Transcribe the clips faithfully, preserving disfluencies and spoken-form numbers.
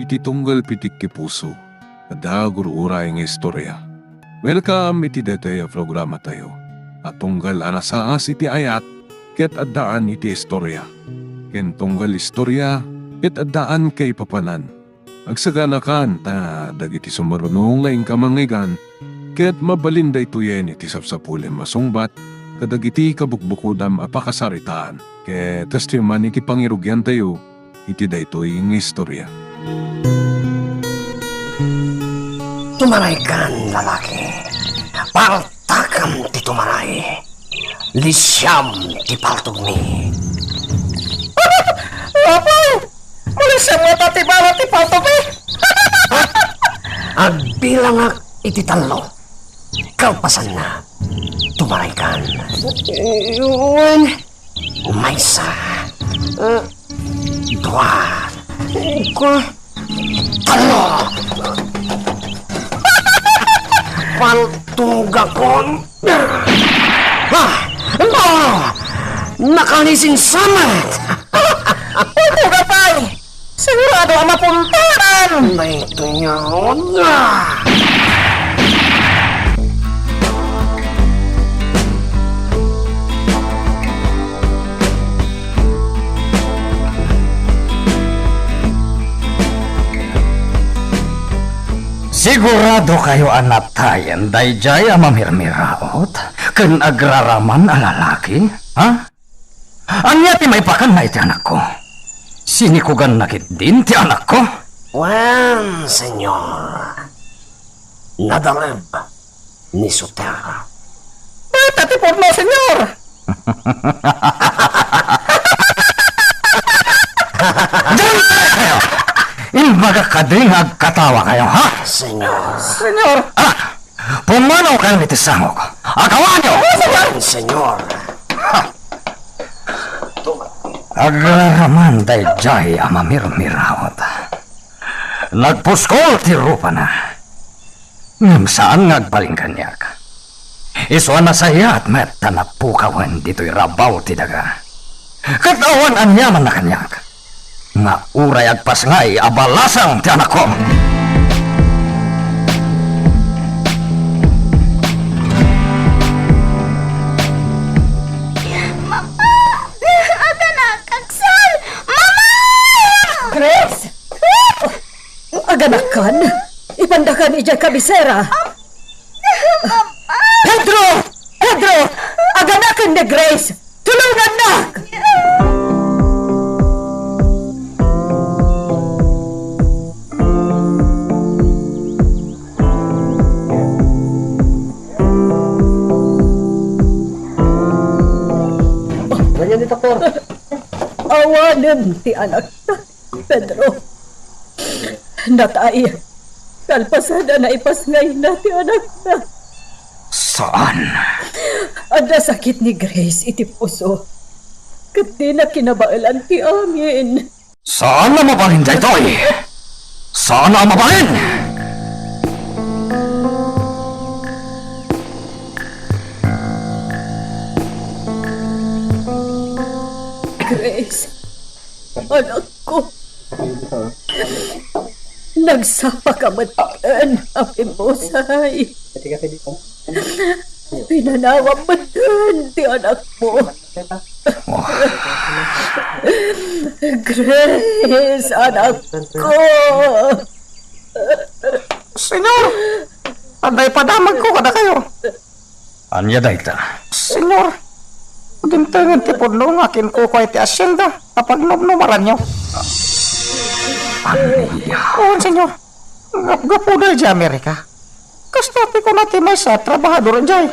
iti tunggal pitik ti puso, adda gur-uray nga istorya. Welcome iti daytoy a programatayo a tunggal a nasaas iti ayat ket addaan iti istorya, ken tunggal istorya ket addaan kaipapanan. Agsaganakan ta dagiti sumaruno nga inka mangngeggan ket mabalin daytoyen iti sapsapulem a sungbat kadagiti kabukbukodam a pakasaritaan. Ket kastoy man iti pangirugiantayo iti daytoy nga istorya. Tumaraykan, lalaki. Paltakam ti tumaray. Lisiam ti paltogmi. Apay! Malisiam ngata ti bala ti paltogmi? Agbilangak iti tallo. Kalpasanna, tumaraykan. Wen. Maysa. Ah. Dua. Uka. Tallo. Paltugakon. Ah! Ah! Nakalisinsamat! Paltuga pay! Sigurado a mapuntaran! Daytoy nga. Sigurado kayo a natayen daydiay a mamirmiraot ken agraraman a lalaki? Ha? Ania ti maipakanna iti anakko? Sinikuganna ketdin ti anakko? Wen, senyor. Nadaleb ni Sotero. Mayat ti pudno, senyor! Dayta kayo! Imbagak kadi nga agkatawa kayo, ha? Senyor. Senyor! Ah! Pumanaw kayo iti sangok. Akawanyo! Senyor! Ha! Agraraman daydiay a mamirmiraot. Nagpuskol ti rupana. Ngem saan nga agbalin kaniak. Isu a nasayaat met ta napukawen ditoy rabaw ti daga. Ket awan aniamanna kaniak nga uray agpasngay a balasang ti anakko. Mama! Aganak, agsal! Mama! Grace! Aganakan? Ipandakan idiay kabisera. Pedro! Pedro! Aganaken ni Grace! Tulongannak! Ganyan ni doktor. Awanen ti anakta. Pedro, natay. Kalpasan a naipasngayna ti anakna. Saan? Adda sakit ni Grace iti puso. Ket dina kinabaelan ti amin. Saan a mabalin daytoy? Saan a mabalin? Grace, anakko. Nagsapaka met ken Apo Musay. Pinanawam met ti anakmo. Grace, anakko. Senyor, adda ipadamagko kadakayo. Ania dayta? Senyor, dimtengen ti pudno nga kinkukua iti hacienda a pagnumnumaranyo. Ania? Oo, senyor. Gapgapuna idiay Amerika. Kasta ti kuna ti maysa a trabahador idiay.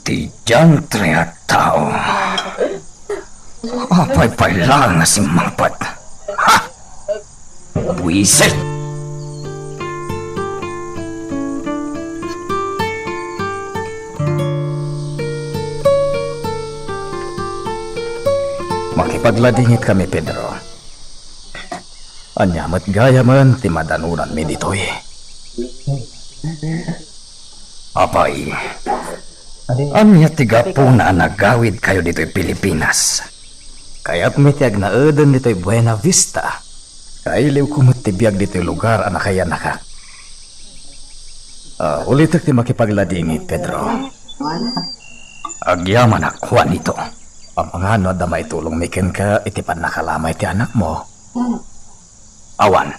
Ti diantre a tao. Apay pay laeng a simmangpet? Ha! Buisit! Makipagladingit kami, Pedro. Ania met gayamen ti madanonanmi ditoy? Apay, ania ti gapuna a nagawidkayo ditoy Pilipinas? Kayatmi ti agnaeden ditoy Buena Vista. Kailiwko met ti biag ditoy lugar a nakayanakak. Ah, ulitek ti makipagladingit, Pedro. Agyamanak, Juanito. Amangan no adda maitulongmi kenka iti pannakalamay ti anakmo. Awan.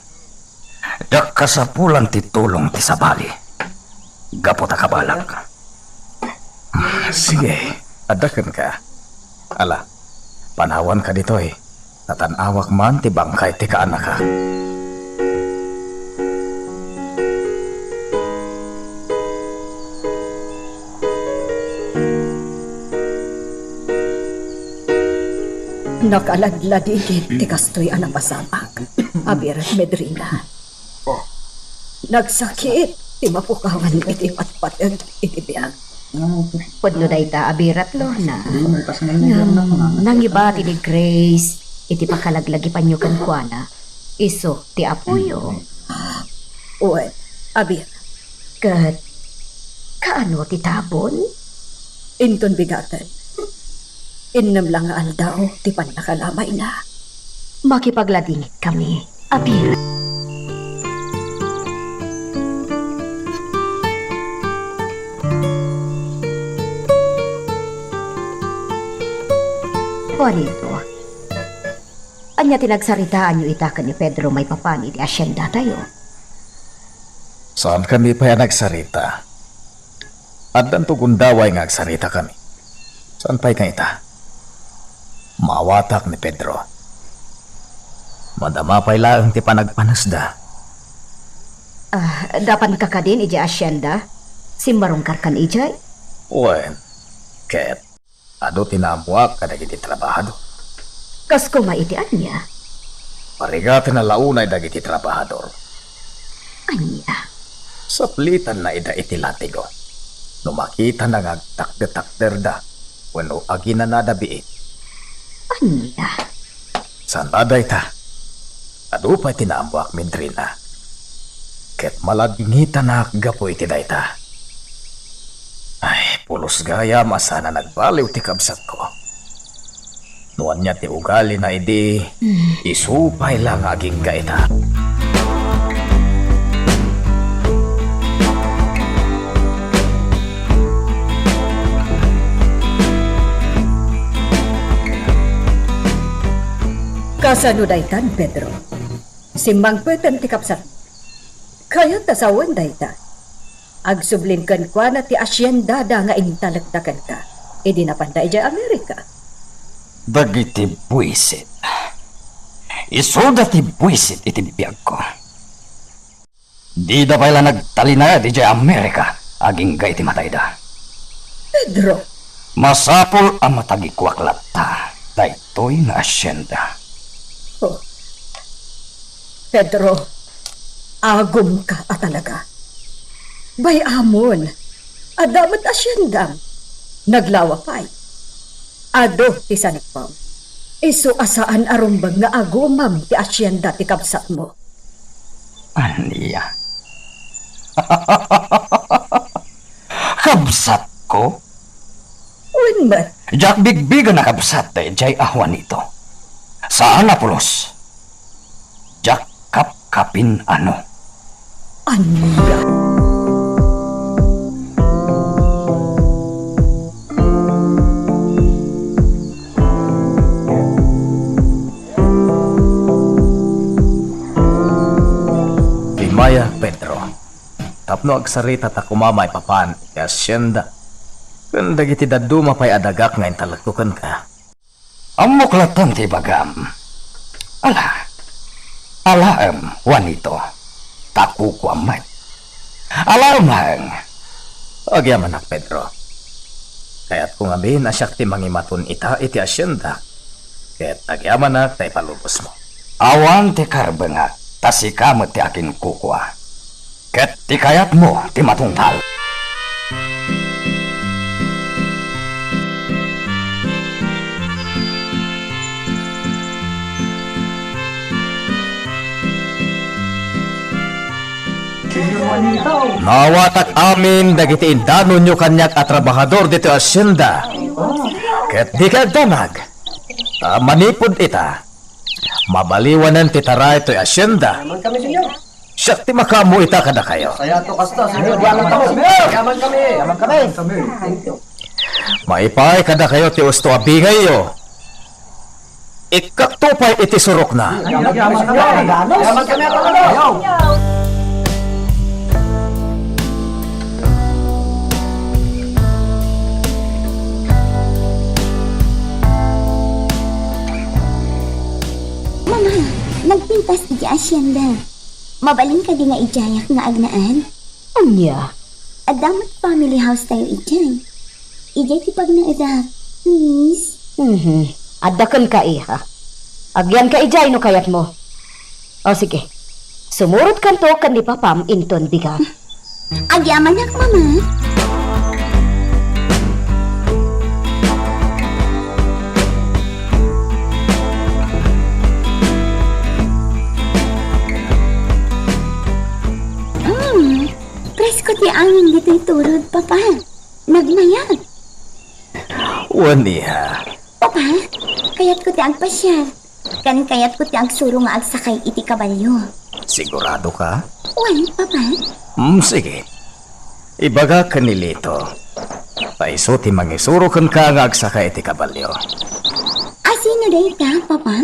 Diak kasapulan ti tulong ti sabali. Gapu ta kabalak. Sige, adda kenka. Ala, panawanka ditoy. Natan-awak man ti bangkay ti kaanaka. Nakaladladingit ti kastoy a napasamak, Abir, Medrina. Nagsakit ti mapukawan iti patpateg iti biag. Pudno dayta, Abir, Lorna. Ngem nangibati ni Grace iti pakalaglagipanyo kenkuana, isu ti apoyo. Wen, Abir. Ket kaano ti tabon? Inton bigaten, innem la nga aldaw ti pannakalamayna. Makipagladingitkami, Abir. Juanito, ania ti nagsaritaanyo ita ken ni Pedro maipapan iti asiendatayo? Saankami pay a nagsarita. Addanto gundaway nga agsaritakami. Saan pay nga ita? Maawatak ni Pedro. Madama pay laeng ti panagpanesda. Ah, dapanka kadin idiay asienda? Simmarungkarkan idiay? Wen, ket adu ti naammoak kadagiti trabahador. Kas koma iti ania? Parigatenna la unay dagiti trabahador. Ania? Saplitanna ida iti latigo no makitana nga agtakder-takderda wenno aginanada biit. Ania? Saan la dayta? Adu pay ti naammoak, Medrina. Ket maladingitanak gapu iti dayta. Ay, pulos gayam a saan a nagbaliw ti kabsatko. No ania ti ugalina idi, isu pay la nga agingga ita. Kasano daytan, Pedro? Simmangpetem ti kabsatmo. Kayat ta sawen dayta. Agsublin kenkuana ti asiendada nga intalekda kenka idi napanda idiay Amerika. Dagiti buisit. Isuda ti buisit iti biagko. Dida pay la nagtalinaed idiay Amerika agingga iti matayda. Pedro! Masapul a matagikuak latta daytoy nga asienda. Oh. Pedro, agumka a talaga. Bay-amon, adda met asiendam. Naglawa pay. Adu ti sanikpam. Isu a saan a rumbeng nga agumam ti asienda ti kabsatmo. Ania? Kabsatko? Wen met. Diak bigbigen a kabsat daydiay a Juanito. Saan a pulos. Diak kapkapin-ano. Ania? Immay, Pedro, tapno agsarita ta koma maipapan iti asienda ken dagiti dadduma pay a dagak nga intalekko kenka. Ammok latta ti ibagam. Ala, alaem, Juanito, ta kukuam met. Alaem laeng. Agyamanak, Pedro. Kayatko ngamin a siak ti mangimaton ita iti asiendak, ket agyamanak ta ipalubosmo. Awan ti karbengak, ta sika met ti akinkukua. Ket ti kayatmo ti matungpal. Naawatak amin dagiti indanonyo kaniak a trabahador ditoy asienda. Ket dika agdamag. Ta manipud ita, Mabaliwanen ti taray toy asienda. Yaman kami, senyor. Siak ti makaammo ita kadakayo. Kaya to kasta, senyor. Yaman kami. Yaman kami. Yaman kami. Maipay kadakayo ti usto a bingayyo. Ikkakto pay iti surokna. Yaman kami, senyor. Yaman kami, senyor. Mama, nagpintas iti asienda. Mabalin kadi nga idiayak nga agnaed? Ania? Adda met family house tayo idiay. Idiay ti pagnaedak, please. Mhm. Adda kenka, iha. Agyanka idiay no kayatmo. O, sige. Sumurotkanto ken ni papam inton bigat. Agyamanak, Mama. Mm, presko ti angin ditoy turod, Papa. Nagmayat. Wen, iha. Papa, kayatko ti agpasiar. Ken kayatko ti agsuro nga agsakay iti kabalio. Sigurado ka? Wen, Papa. Hmm, sige. Ibaga ken ni Lito. Ta isu ti mangisuro kenka nga agsakay iti kabalio. A sino dayta, Papa?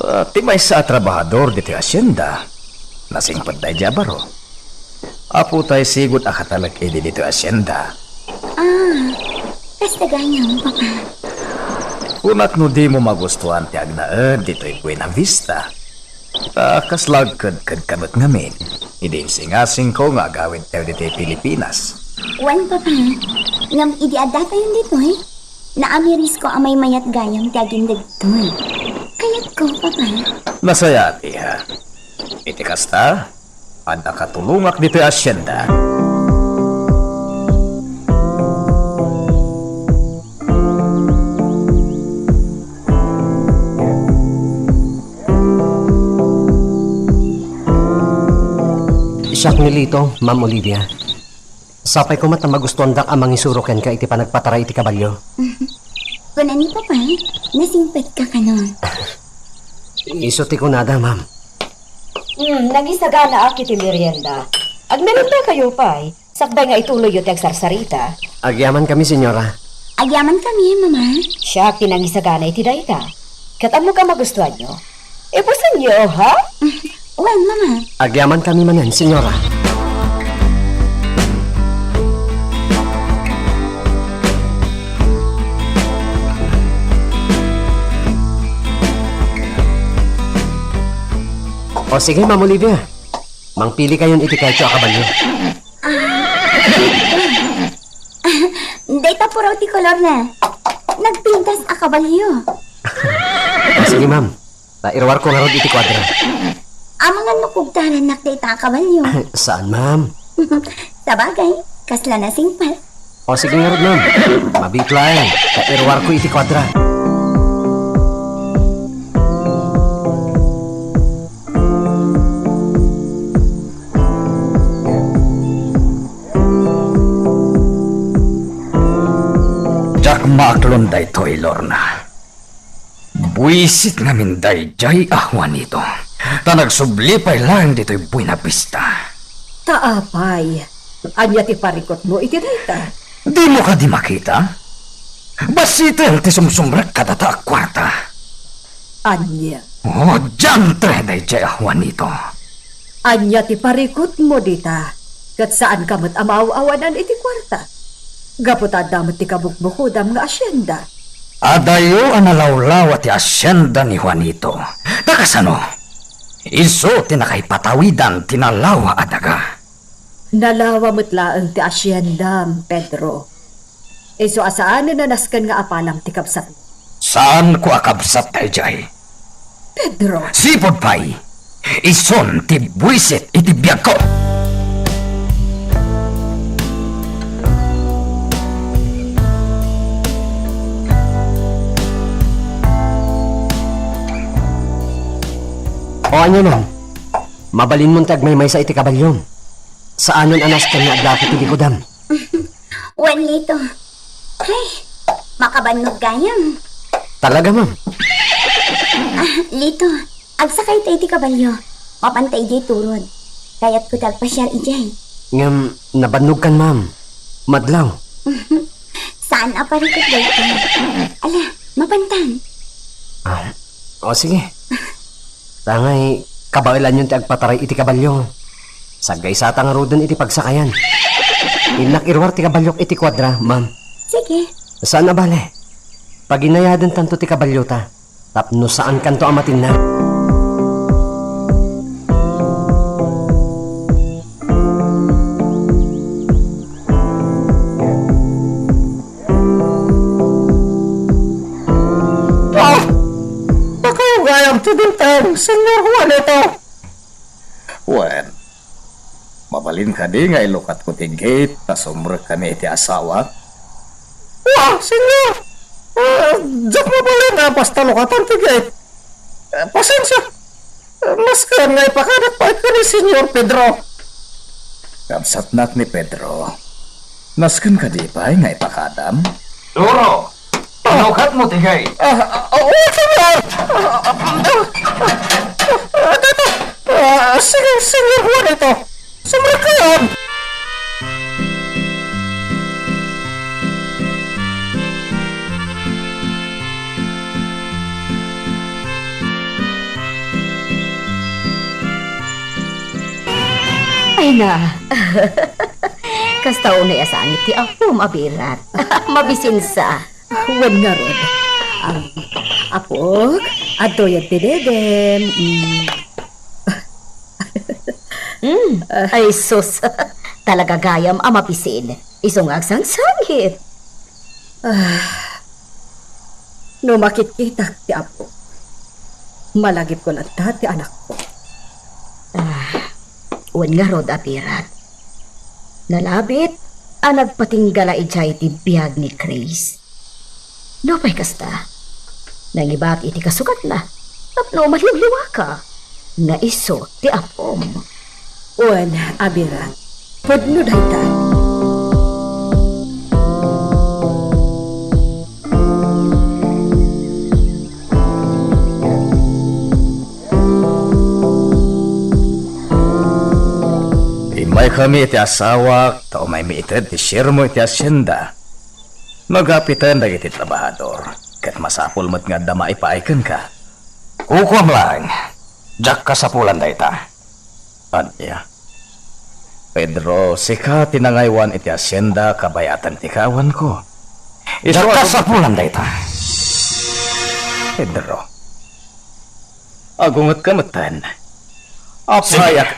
Ah, ti maysa a trabahador ditoy asienda. Nasingpet daydi a baro. Apotay sigud a katalek idi ditoy asienda. Ah, kasta gayam, Papa. Kunak no dimo magustuan ti agnaed ditoy Buena Vista. Ta kasla agkedkedka met ngamin idi insingasingko nga agawidtayo ditoy Pilipinas. Wen, Papa, ngem idi addatayon ditoy, naamirisko a maymayat gayam ti agindegtoy. Kayatko, Papa. Nasayaat, iha. Iti kasta, adda katulongak ditoy asienda. Siak ni Lito, Ma'am Olivia. Sapay koma ta magustuandak a mangisuro kenka iti panagpataray iti kabalio. Kuna ni Papa, nasingpetka kano? Isu ti kunada, ma'am. Hmm, nangisaganaak iti merienda. Agmeriendakayo pay, sakbay nga ituloyyo ti agsarsarita. Agyaman kami, senyora. Agyaman kami, Mama. Siak ti nangisagana iti dayta. Ket ammok a magustuanyo. Ipusenyo, ha? Wen, Mama. Agyaman kami manen, senyora. O sige, Ma'am Olivia. Mangpili kayon iti ketsu a kabalio. Dayta puraw ti kolorna. Nagpintas a kabalio. Ah, sige, ma'am. Ta iruarko ngarud iti kuadra. Amangan no kugtarannak dayta a kabalio. Saan, ma'am? Sabagay, kasla nasingpet. O, sige ngarud, ma'am. Mabiit laeng. Ta iruarko iti kuadra. Diak maaklon daytoy, Lorna. Buisit ngamin daydiay a Juanito, ta nagsubli pay laeng ditoy Buena Vista. Ta apay, ania ti parikutmo iti dayta? Dimo kadi makita? Bassiten ti sumsumrek kadata a kuarta. Ania? Oh, diantre daydiay a Juanito. Ania ti parikutmo dita? Ket saanka met a maaw-awanan iti kuarta? Gapu ta adda met ti kabukbukodam nga asienda. Adayo a nalawlawa ti asienda ni Juanito. Ta kasano? Isu ti nakaipatawidan ti nalawa a daga. Nalawa met laeng ti asiendam, Pedro. Isu a saanen a nasken nga apalam ti kabsatmo. Saanko a kabsat daydiay. Pedro. Sipud pay, isun ti buisit iti biagko. O, ania man? Mabalinmon ti agmaymaysa iti kabalyom. Saanen a nasken nga agdako ti likudam. Wen, Lito. Ay, makabannog gayam. Talaga, ma'am? Lito, agsakayta iti kabalio. Mapanta idiay turod. Kayatko ti agpasiar idiay. Ngem, nabannogkan, ma'am. Madlaw. Saan a parikut daytoy. Ala, mapantan. Ah, o sige. Tangay, kabaelanyon ti agpataray iti kabalio. Saggaysata ngaruden iti pagsakayan. Innak iruar ti kabaliok iti kuadra, ma'am. Sige. Saan a bale. Paginayadentanto ti kabaliota. Tapno saankanto a matinna. Ah! Dakayo gayam ti dimteng, Señor Juanito. Wen, mabalin kadi nga ilukatko ti gate ta sumrekka ni iti asawak? Wa, Señor! Ah, diak mabalin a basta lukatan ti gate. Ah, pasensia. Ah, nasken nga ipakadak pay ken ni Señor Pedro. Kabsatnak ni Pedro. Nasken kadi pay nga ipakadam? Duro! Inukatmo ti gate. Ah, ah, oo, Señor. Ah, ah, ah, ah, dito. Ah, sige, Señor Juanito. Sumrekkayon. Ay na. Kasta unay a sangit ti apom a birat. Mabisinsa. Wen ngarud. Am, apok, adtoy ti dedem. Mm. Mm. Ay, sus. Talaga gayam a mabisin. Isu nga agsangsangit. Ah, no makitkitak ti apo, malagipko latta ti anakko. Ah, wen ngarud a birat. Nalabit a nagpatinggala idiay ti biag ni Chris. Nupay kasta, nangibati iti kasukatna tapno maliwliwaka nga isu ti apom. Wen, a birat, pudno dayta. Immaykami iti asawak ta umaymi ited ti siermo iti hasienda. Nagapiten dagiti trabahador, ket masapul met nga adda maipaay kenka. Kukuam laeng, diak kasapulan dayta. Ania? Pedro, sika ti nangaywan iti hasienda kabayatan ti kaawanko. Isu— Diak kasapulan dayta. Pedro, agungetka metten. Apay— Sige. Ak—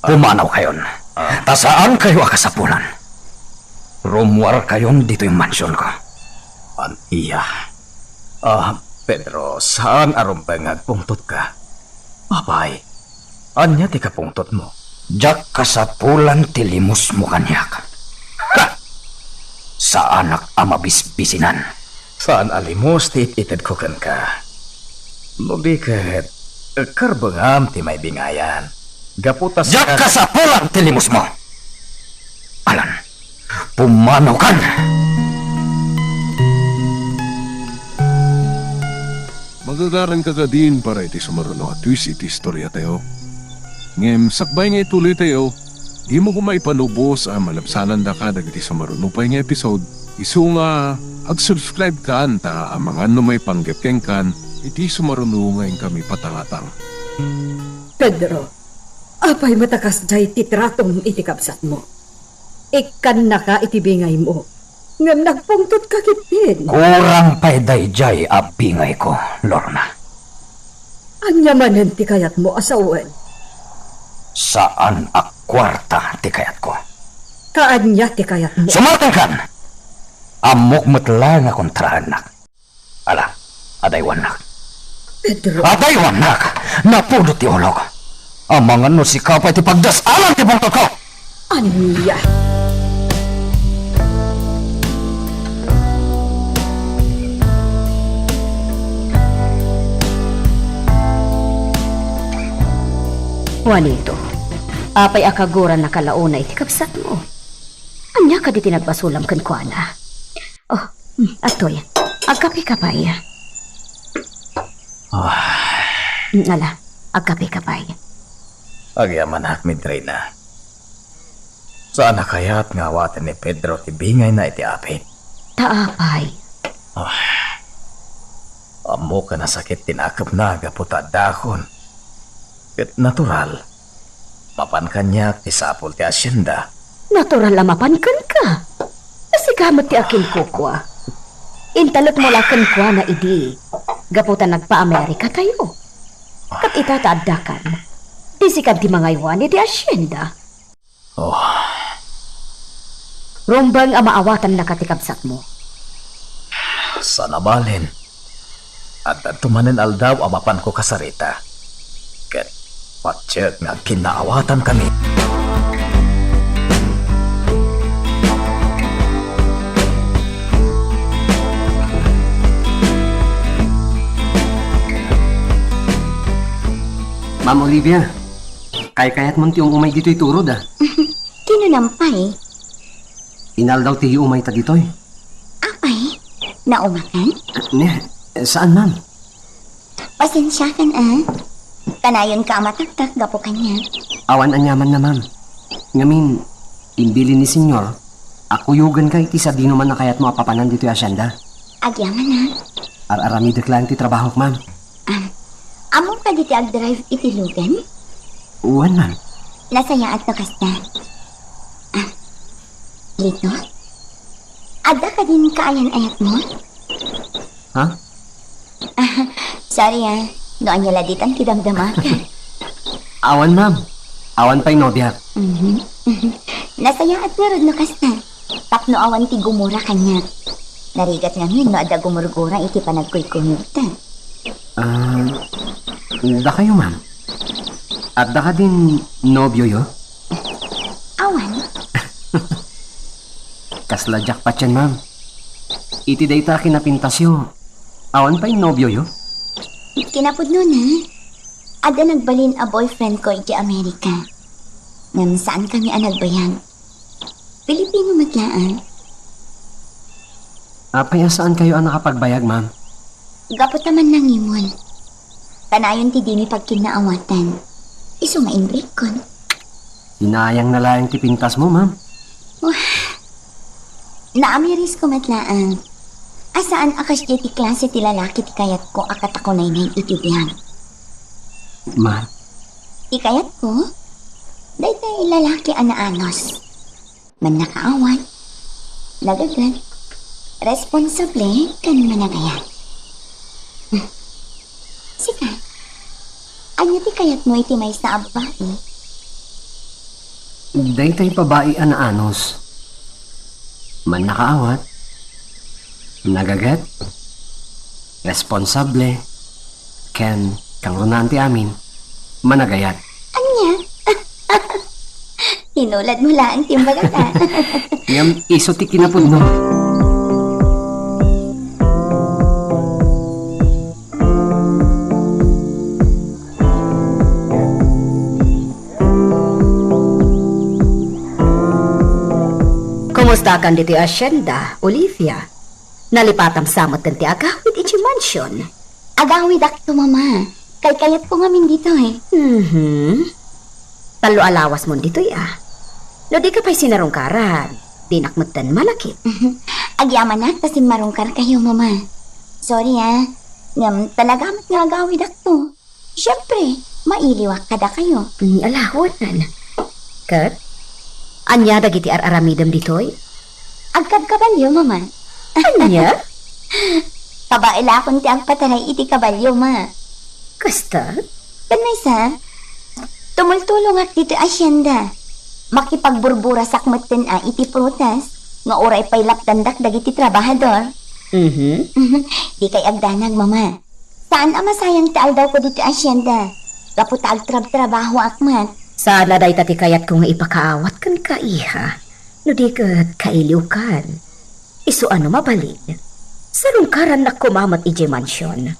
Pumanawkayon. Ah. Ta saankayo a kasapulan. Rummuarkayon ditoy mansionko. Ania? Ah, Pedro, saan a rumbeng nga agpungtotka. Apay, ania ti kapungtotmo? Diak kasapulan ti limosmo kaniak. Ha! Saanak a mabisbisinan. Saan a limos ti it-itedko kenka. No di ket, karbengam ti maibingayan. Gapu ta— Diak kasapulan ti limosmo. Alan, pumanawkan! Magagaranka kadin para iti sumaruno a twist iti istoriatayo. Ngem sakbay nga ituloytayo, dimo koma ipalubos a malabsanandaka dagiti sumaruno pay nga episode. Isu nga ag-subscribe kan ta amangan no maipanggep kenkan iti sumaruno nga inkami patangatang. Pedro, apay met a kasdiay ti tratom iti kabsatmo? Ikkannaka iti bingaymo, ngem nagpungtotka ketdin. Kurang pay daydiay a bingayko, Lorna. Ania manen ti kayatmo a sawen? Saan a kuarta ti kayatko. Ta ania ti kayatmo? Sumartenkan! Ammok met laeng a kontraennak. Ala, adaywannak. Pedro. Adaywannak! Napudot ti ulok. Amangan no sika pay ti pagdas-alan ti pungtotko! Ania? Juanito, apay a kagurannaka la unay iti kabsatmo? Ania kadi ti nagbasolam kenkuana? Oh, mm, atoy. Agkape ka pay. Ah, Mm, ala, agkapeka pay. Agyamanak, Madrina. Saan a kayat nga awaten ni Pedro ti bingayna iti apit? Ta apay? Ah, ammok a nasakit ti nakemna gapu ta addakon. Ket natural. Mapan kaniak ti sapul ti hacienda. Natural a mapan kenka. Sika met ti akinkukua. Intalekmo la kenkuana idi, gapu ta nagpa-Amerikatayo. Ket ita ta addakan, ti sikan ti mangaywan iti hacienda. Oh. Rumbeng a maawatannaka ti kabsatmo. Saan a balen, adda manen aldaw a mapanko kasarita. Ket patiek nga agkinnaawatankami. Ma'am Olivia, kaykayatmon ti um-umay ditoy turod, a? Kinunam pay. Inaldaw ti umayta ditoy. Apay? Naumakan? Ne, saan, ma'am. Pasensiakan, a. Kanayonka a mataktak gapu kaniak. Awan aniamanna, ma'am. Ngamin, imbilin ni Senyor a kuyogenka iti sadinoman a kayatmo a papanan ditoy hacienda. Agyamanak. Ar-aramidek laeng ti trabahok, ma'am. Am, ammom kadi ti agdrive iti lugan? Wen, ma'am. Nasayaat no kasta. Ah, Lito? Adda kadin kaayan-ayatmo? Ha? Ah, sorry, a. No ania la ditan ti damdamaka. Awan, ma'am. Awan pay nobiak. Mhm. Nasayaat ngarud no kasta. Tapno awan ti gumura kaniak. Narigat ngamin no adda gumurgura iti panagkuykuyogta. Ah, dakayo, ma'am. Adda kadin nobioyo? Awan. Kasla jackpot yan, ma'am. Iti dayta a kinapintasyo, awan pay nobioyo? Kinapudnona, adda nagbalin a boyfriend ko iti Amerika. Ngem saankami a nagbayag. Pilipino met laeng. Apay a saankayo a nakapagbayag, ma'am? Gapu ta mannangimon. Kanayon ti dimi pagkinnaawatan. Isu nga imbrekkon. Dinayang na laeng ti pintasmo, ma'am. Wah, naamirisko met laeng. A saan a kasdiay ti klase ti lalaki ti kayatko a katakunaynay iti biag. Ma'am? Ti kayatko, daytoy lalaki a naanus. Mannakaawat, nagaget, responsable, ken managayat. Hmm. Sika, ania ti kayatmo iti maysa a babai? Daytoy babai a naanus, mannakaawat, nagaget, responsable, ken kangrunaan ti amin, managayat. Ania? Inuladmo laeng ti imbagak, a. Ngem isu ti kinapudno. Kumustakan ditoy hacienda, Olivia? Nalipatam sa metten ti agawid iti mansion. Agawidakto, Mama. Kaykayatko ngamin ditoy. Mhm. Tallo a lawasmon ditoy, a. No dika pay sinarungkaran, dinak metten malakip. Agyamanak ta simmarungkarkayo, Mama. Sorry, a. Ngem talaga met nga agawidakto. Siempre, mailiwak kadakayo. Mm, ala, wen. Ket, ania dagiti ar-aramidem ditoy? Agkabkabalio, Mama. Ania? Kabaelakon ti agpataray iti kabalio, Ma. Kasta? Ken maysa, tumultulongak ditoy hacienda. Makipagburburasak metten a iti prutas nga uray pay lapdandak dagiti trabahador. Mhm. Dikay agdanag, Mama. Saan a masayang ti aldawko ditoy hacienda, gapu ta agtrabtrabahoak met. Saan a dayta ti kayatko nga ipakaawat kenka, iha. No di ket kailiwkan. Isu a no mabalin, sarungkarannak koma met idiay mansion.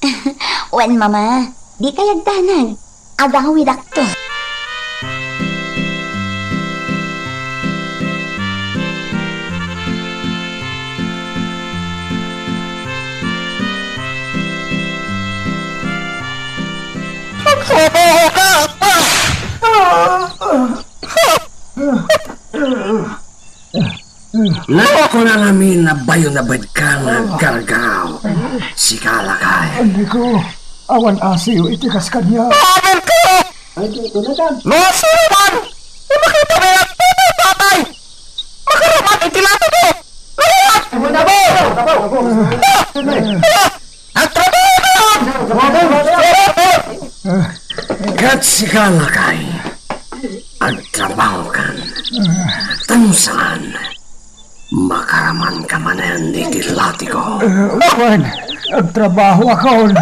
Wen, Mama, dikay agdanag. Agawidakto. Oka! Nakunan amin a bayo na bedka nga aggargaraw. Sika, lakay. Andiko, awan asiyo iti kas kaniak. Amin ko! No sino man, imakita mi nga patay-patay. Makaraman iti latigo. Lawas! Agtrabaho! Ket sika, lakay, agtrabahokan. Tan saan, makaramanka manen iti latigo. Wen, agtrabahoakon.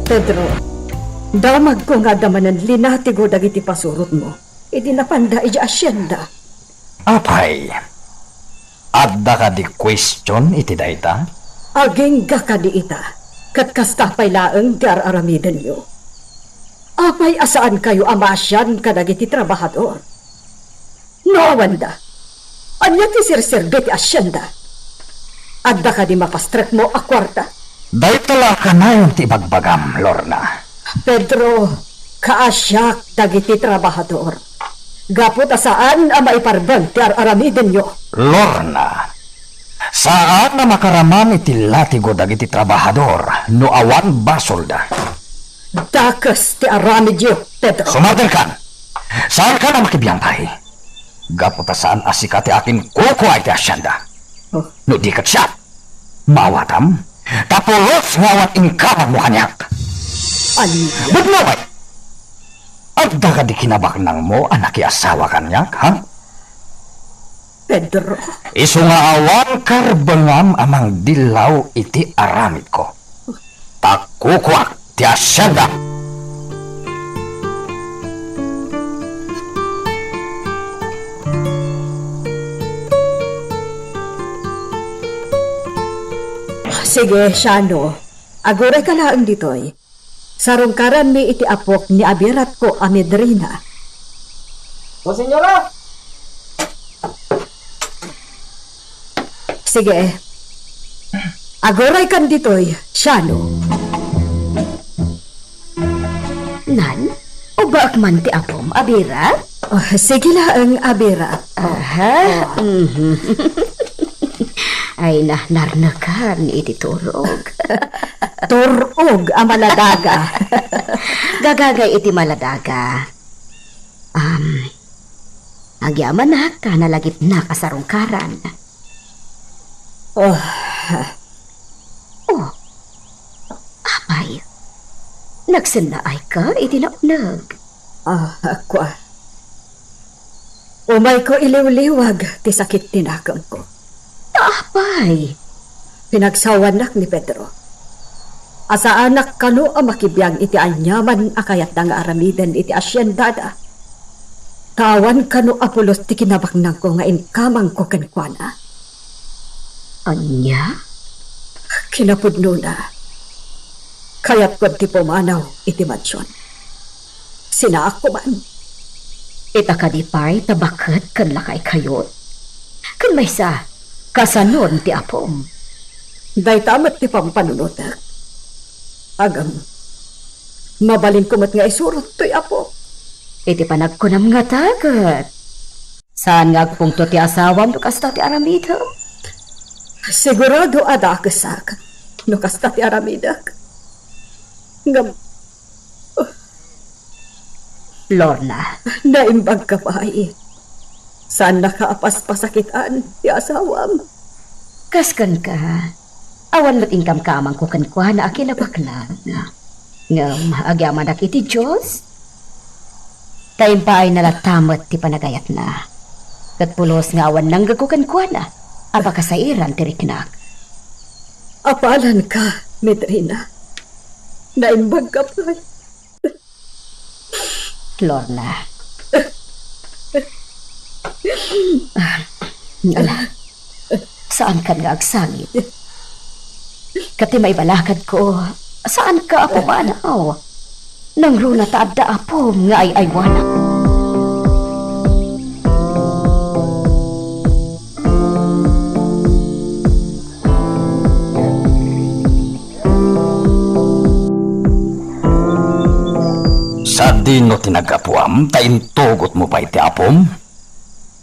Pedro, damagko nga adda manen linatigo dagiti pasurotmo idi napanda idiay asienda. Apay, adda kadi question iti dayta? Agingga kadi ita, ket kasta pay laeng ti ar-aramidenyo. Apay a saankayo a maasian kadagiti trabahador? No awanda, ania ti serserbi ti asienda? Adda kadi mapastrekmo a kuarta? Dayta la kanayon ti ibagbagam, Lorna. Pedro, kaasiak dagiti trabahador. Gapu ta saan a maiparbeng ti ar-aramidenyo. Lorna, saan a makaraman iti latigo dagiti trabahador no awan basolda. Dakes ti aramidyo, Pedro. Sumaterkan! Saankan a makibiang pay. Gapu ta saan a sika ti akinkukua iti asienda. Oh. No di ket siak, maawatam, ta pulos nga awan inkamangmo kaniak. Ania? Pudno pay! Adda kadi kinabaknangmo a nakiasawa kaniak, ha? Pedro? Isu nga awan karbengam a mangdillaw iti aramidko. Ta kukuak ti asienda. Sige, Shano. Agurayka laeng ditoy. Sarungkaranmi iti apok ni abiratko a Medrina. O, senyora! Sige. Aguraykan ditoy, Shano. Nan, ubaek man ti apom, abirat? Oh, sige laeng, abirat. Oh. Aha. Oh. Mhm. Ay, na, narnekan iti turog. Turog a maladaga. Gagagay iti maladaga. Um, agyamanak ta nalagipnak a sarungkaran. Oh. Oh. Apay, nagsennaayka iti nauneg? Ah, kua. Umayko iliwliwag ti sakit ti nakemko. Apay? Pinagsawannak ni Pedro. A saanak kano a makibiang iti aniaman a kayatna nga aramiden iti asiendada. Ta awan kano a pulos ti kinabaknangko nga inkamangko kenkuana. Ania? Kinapudnona, kayatko ti pumanaw iti mansion. Sinaakko man. Ita kadi pay ta baket ken lakaykayo? Ken maysa, kasanon ti apom? Dayta met ti pampanunotek. Agam, mabalinko met nga isurot toy apo. Iti panagkunam ngata ket, saan nga agpungto ti asawam no kasta ti aramidem? Sigurado a dakesak no kasta ti aramidek. Ngem, Lorna. Naimbagka pay. Saannaka a paspasakitan ti asawam. Kas kenka, awan met inkamkamangko kenkuana a kinabaknang. Ngem agyamanak iti Dios, ta impaayna latta met ti panagayatna. Ket pulos nga awan nanggegko kenkuana a pakasairan ti riknak. Apalanka, Medrina. Naimbagka pay. Lorna. Ala, saankan nga agsangit. Ket ti maibalakadko, saanka a pumanaw. Nangruna ta adda apom nga ay-aywanak. Dino ti naggapuam ta intugotmo pay ti apom?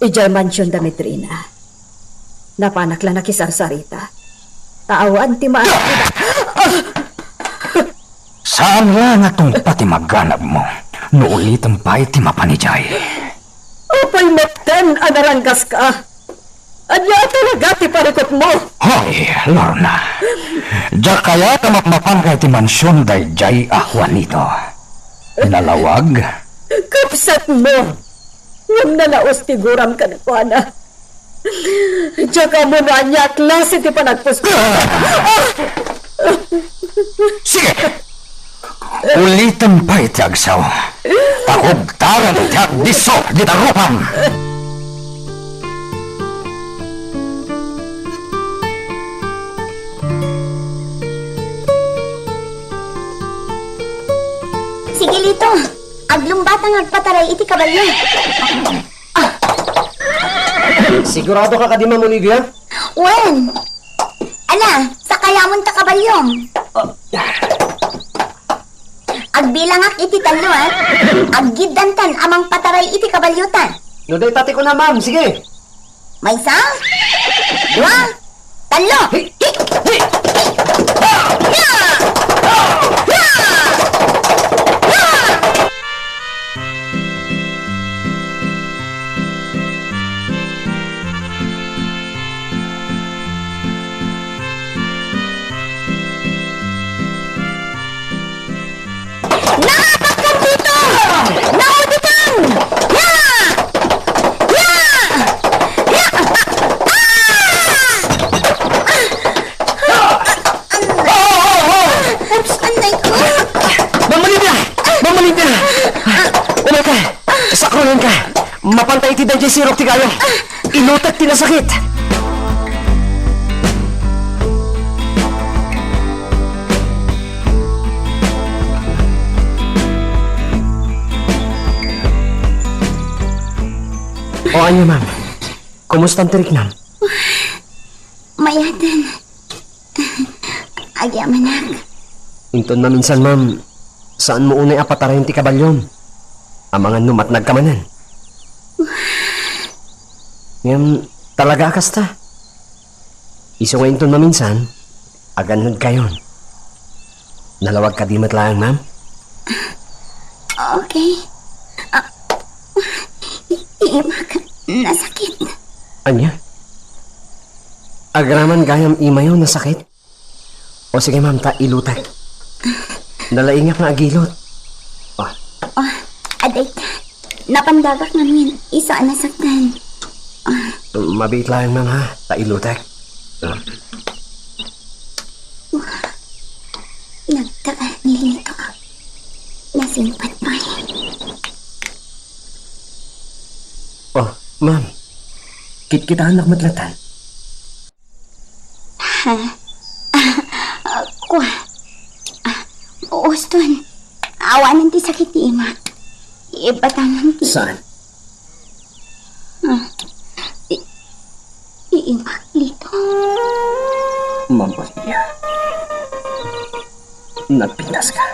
Idiay mansion da Medrina. Napanak la nakisarsarita. Ta awan ti ma- Saan la nga tungpa ti maganabmo no ulitem pay ti mapan idiay. Apay metten a naranggaska? Ania talaga ti parikutmo? Hoy, Lorna. Diak kayat a mapmapanka iti mansion daydiay a Juanito. Nalawag? Kabsatmo. Ngem nalaus ti guram kenkuana. Diak ammo no ania a klase ti panagpuspos. Sige! Ulitem pay ti agsao. Pakugtaran ti agdisso dita rupam. Sige, Lito. Aglumbata nga agpataray iti kabalio. Sigurado ka kadi, Ma'am Olivia? Wen. Ala, sakayamon ta kabalyom. Ah. Agbilangak iti tallo, a. Aggiddantan a mangpataray iti kabalyota. No dayta ti kuna, ma'am, sige. Maysa, dua, tallo. Hi! Hi! Hi! Ha! Ha! Ha! Ha! Naapakan dito! Nauditan! Ya! Ya! Ya! Ah! Ah! Ah! Oops, anay ko! Ma'am Olivia! Ma'am Olivia! Umay ka! Sakronan ka! Mapantay iti daydiay sirok ti gayo! Ilutek ti nasakit! O, ania, ma'am? Kumusta ti riknam? Mayaten. Agyamanak. Inton maminsan, ma'am, saanmo unay a patarayen ti kabalyom. Amangan no matnag ka manen. Ngem, talaga a kasta. Isu nga inton maminsan, agannad kayon. Nalawag kadi met laeng, ma'am? Okay. Ah, i-, imak nasakit. Ania? Agraman gayam imayo nasakit? O sige, ma'am, ta ilutek. Nalaingak nga agilot. Ah. Ah, adayta. Napandagak ngamin, isu a nasaktan. Ah. Mabiit laeng, ma'am, ha? Ta ilutek. Ah. Nagtagan ni Lito. Nasingpet pay. Oh, ma'am. Kitkitaennak met latta. Ha? Ah, ah, kua. Ah, uston. Awanen ti sakit ti imak. Ibatangan ti... Saan? Ah, i-, iimak, Lito. Ma'am Olivia, nagpintas ka.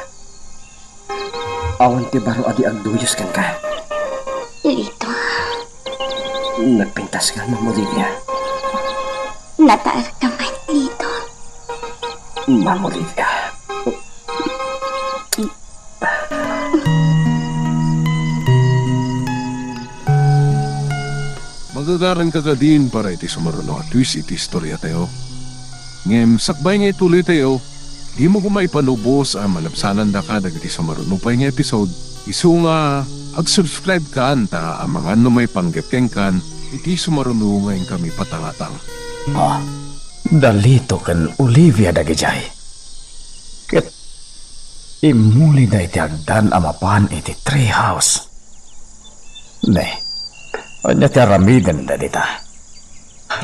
Awan ti baro a di agduyos kenka. Lito. Nagpintas ka, Ma'am Olivia. Nataer ka met, Lito. Ma'am Olivia. Magagaranka kadin para iti sumaruno a twist iti istoriatayo. Ngem sakbay nga ituloytayo, dimo koma ipanubos a malabsanandaka dagiti sumaruno pay nga episode, isu nga agsubscribe kan ta amangan no maipanggep kenkan iti sumaruno nga inkami patangatang. Ah, da Lito ken Olivia dagidiay. Ket immulida iti agdan a mapan iti tree house. Ne, ania ti aramidenda dita?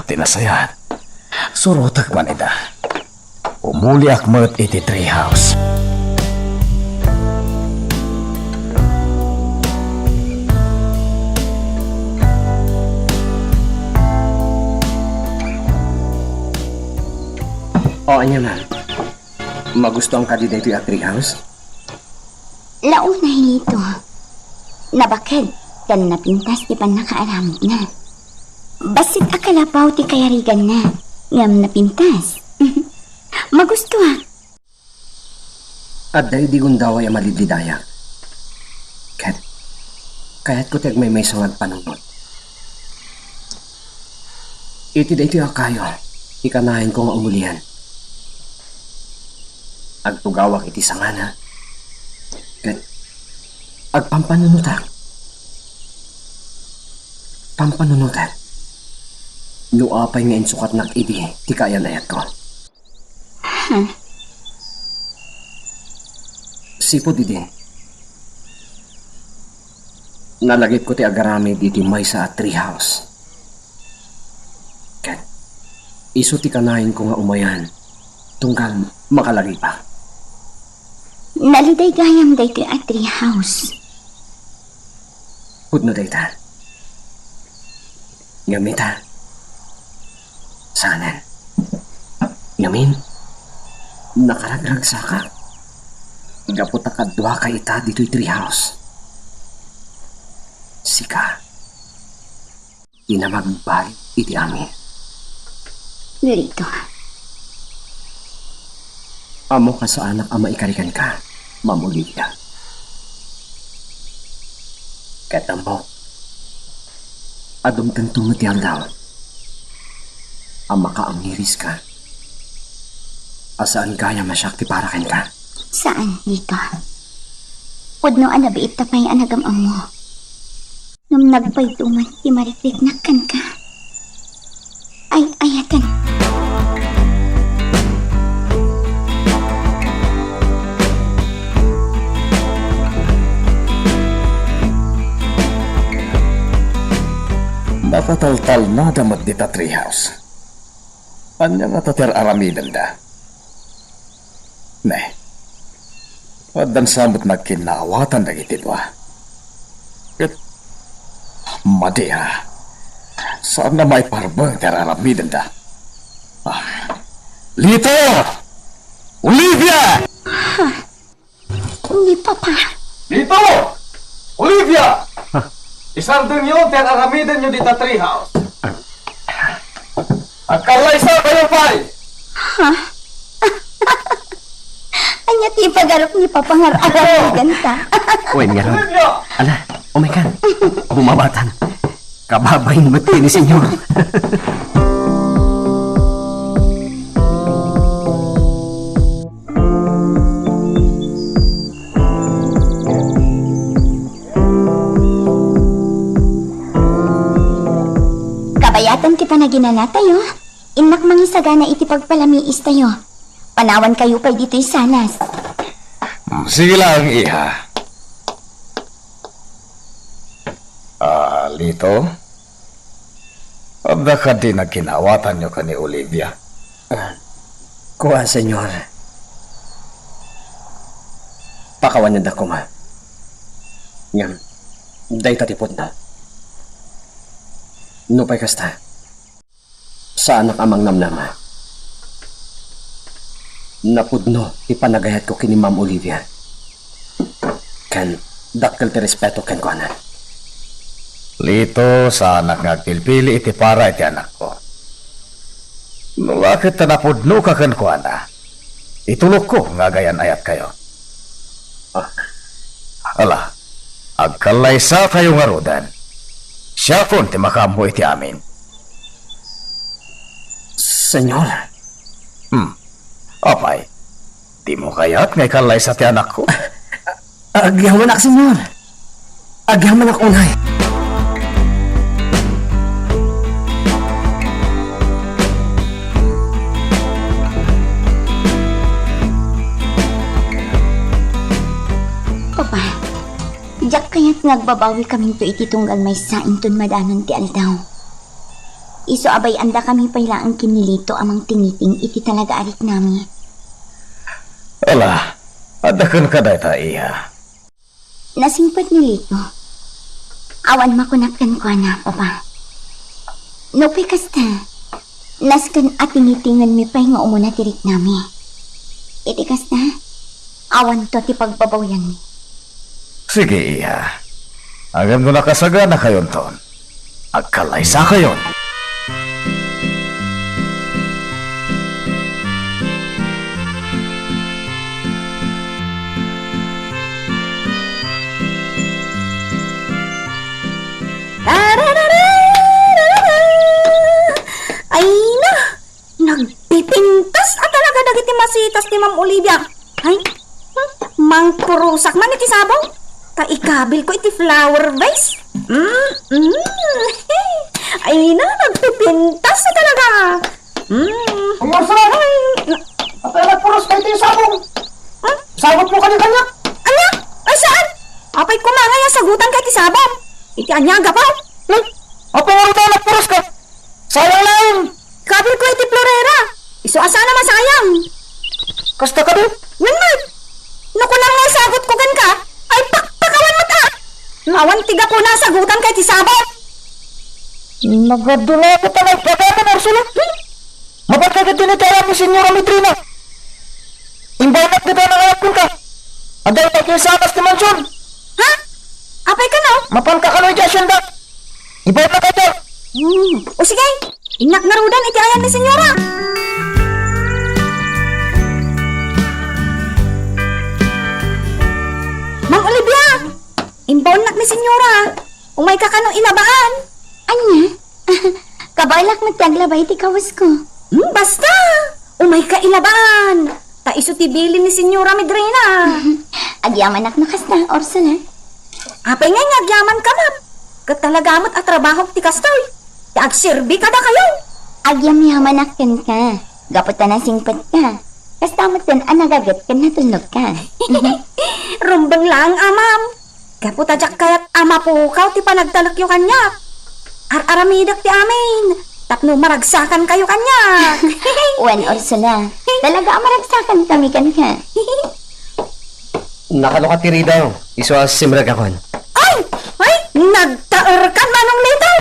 Ti nasayaat, surotek man ida. Umuliak met iti tree house. O, ania man? Magustuanka di daytoy a tree house? Launay, Lito. Nabaked ken napintas ti pannakaaramidna. Bassit a kalapaw ti kayariganna, ngem napintas. Magustoak. Adda idi gundaway a malidlidayak. Ket kayatko ti agmaymaysa nga agpanunot. Iti daytoy a kayo, ikanayenko nga umulian. Agtugawak iti sangana, ket agpampanunotak. Pampanunotak. No apay nga insukatnak idi ti kaayan-ayatko. Sipud idi, nalagipko ti agaramid iti maysa a treehouse. Ket isu ti kanayenko nga umayan tunggal makalagipak. Naliday gayam daytoy a treehouse. Pudno dayta. Ngem ita, saanen. Ngamin, nakaragragsakak. Gapu ta kaduaka ita ditoy treehouse. Sika, ti namagbalik iti amin. Lito. Ammok a saanak a maikari kenka, Ma'am Olivia. Ket ammok a dumtengto met ti aldaw a makaangiriska a saan gayam a siak ti para kenka. Saan, Lito. Pudno a nabiit ta pay a nagam-ammo. Ngem nagpayto met ti marikriknak kenka. Ay-ayaten. Nakataltalnada met dita treehouse. Ania ngata ti ar-aramidenda? Ne, addan sa met nagkinnaawatan dagiti dua. Ket madi a, saan nga maiparbeng ti ar-aramidenda. Ah, Lito! Olivia! Ni Papa. Lito! Olivia! Isardengyo ti ar-aramidenyo dita treehouse. Agkallaysakayo pay! Ha? Ania ti ipagarup ni Papa nga ar-aramidenta? Wen ngarud. Olivia! Ala, umaykan. Bumabatan. Kababain met ni Senyor. Kabayatan ti panaginanatayo, innak mangisagana iti pagpalamiistayo. Panawankayo pay ditoy salas. Mm, sige laeng, iha. Ah, Lito? Adda kadi nagkinaawatanyo ken ni Olivia? Ah, kua, Senyor. Pakawanenda koma. Ngem, dayta ti pudno. Nupay kasta, saanak a mangnamnama. Napudno ti panagayatko ken ni Ma'am Olivia. Ken dakkel ti respeto kenkuana. Lito, saanak nga agpilpili iti para iti anakko. No la ket ta napudnoka kenkuana, itulokko nga agayan-ayatkayo. Ah. Ala, agkallaysakayo ngaruden. Siakon ti makaammo iti amin. Senyor. Hmm. Apay, dimo kayat nga ikallaysa ti anakko? Agyamanak, Senyor. Agyamanak unay. Papa, diak kayat nga agbabawikaminto iti tunggal maysa inton madanon ti aldaw. Isu a bay-andakami pay laeng ken ni Lito a mangtingiting iti talaga a riknami. Ala, adda kenka dayta, iha. Nasingpet ni Lito. Awan makunak kenkuana, Papa. Nupay kasta, nasken a tingitingenmi pay nga umuna ti riknami. Iti kasta, awanto ti pagbabawianmi. Sige, iha. Ngem no nakasaganakayonton, agkalaysakayon. Ay na! Nagpipintas a talaga dagiti masitas ni Ma'am Olivia. Ay, hmm, mangpurusak man iti sabong. Ta ikabilko iti flower vase. Mm, mm. Ay na, nagpipintas a talaga. Mm. Ay, Ursula! Ay, na- Apay nagpuros ka iti sabong? Hmm? Sagot mo kani kaniak? Ania? Ay, saan? Apay koma nga sagutan ka iti sabong? Iti ania a gapu? Hmm? Apay nga ita nagpuros ka? Sayang lang! Kabilko iti florera. Isu a saan a masayang. Kasta kadi? Wen met. No kunam nga sagot ko kenka, ay pakpakawan met a. Awan ti gapuna a sagutan ka iti sabong. Nagadu na ako pala ipagaman, Ursula. Mapan ka iti ni Tera ni Senyora Medrina. Imbayanak dita nga nangayapon ka. Adda ipagkinsakas ti mansion. Ha? Apay kano? Mapan ka kano iti asyenda. Ibayanak ka ita. Hmm. O sige, innak narudan iti ayan ni Senyora. Ma'am Olivia! Imbaonnak ni Senyora. Umayka kano ilabaan? Ania? Kabaelak met ti aglaba iti kawesko. Hmm, basta! Umayka ilabaan. Ta isu ti bilin ni Senyora Medrina. Agyamanak no kasta, Ursula. Apay ngay nga agyamanka, ma'am? Ket talaga met a trabahok ti kastoy. Ti agserbi kadakayo. Agyamyamanak kenka. Gapu ta nasingpetka. Kasta met a nagaget ken natulnogka. Rumbeng laeng a, ma'am. Gapu ta diak kayat a mapukaw ti panagtalekyo kaniak. Ar-aramidek ti amin tapno maragsakankayo kaniak. Wen, Ursula, talaga a maragsakan kami kenka. Nakano ka ti ridaw? Isu a simrek akon. Ay! Ay! Nagtaerkan, Manong Lito!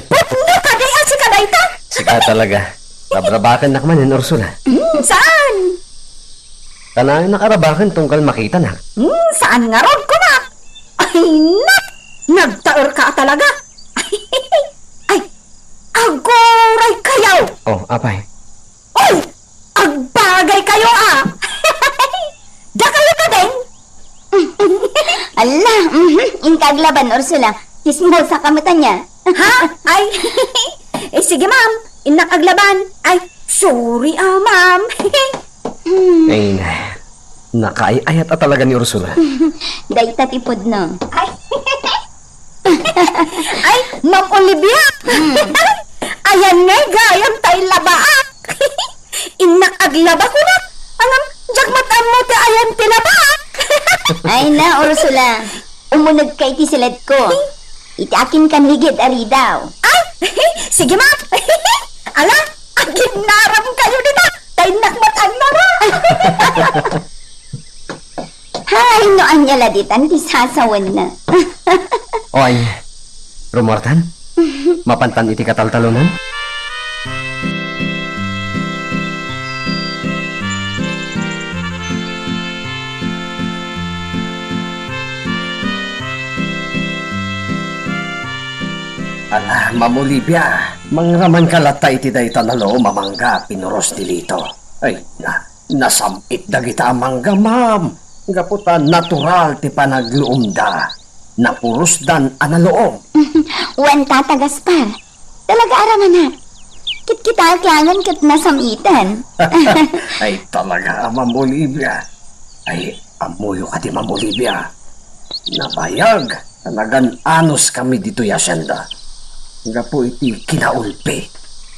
Pudno kadi a sika dayta? Sika talaga. Rabrabakennak manen, Ursula. Hmm, saan? Kanayon a karabaken tunggal makitanak. Hmm, saan ngarud, kunak? Ay, nak! Nagtaerka a talaga! Ay, aguray kayo! Oh, apay. Oy! Agbagay kayo, ah! Dakayo ka din? Ala, mhm, inka aglaban, Ursula. Chismosa ka met ania. Ha? Ay, eh, sige, ma'am. Innak aglaban. Ay, sorry, ah, ma'am. Hmm. Ay, na. Nakaay-ayat a talaga ni Ursula. Dayta ti pudno. Ay, ay, Ma'am Olivia! Hmm. Ayan ngay gayam ta illabaak. Innak aglaba, kunak. Ngem, diak met ammo ti ayan ti labaak. Ay na, Ursula. Umunegka iti siledko. Iti akinkan higit a ridaw. Ay, sige, ma'am. Ala, aginaram kayo dita. Ta innak met agnara. Hay, no ania la ditan ti sasawenna. O, ania? Rumuartan? Mapantan iti kataltalonan? Ala, Ma'am Olivia, mangramanka latta iti dayta a luom a mangga a pinuros ni Lito. Ay, na, Nasam-it dagita a mangga, ma'am, gapu ta natural ti panagluomda. Napurosdan a naluom. Wen, Tata Gaspar. Talaga a ramanak. Kitkitaek laengen ket nasam-iten. Ay, talaga a, Ma'am Olivia. Ay, ammoyo kadi, Ma'am Olivia. Nabayag. Nagan-anos kami ditoy hacienda gapu iti kinaulpi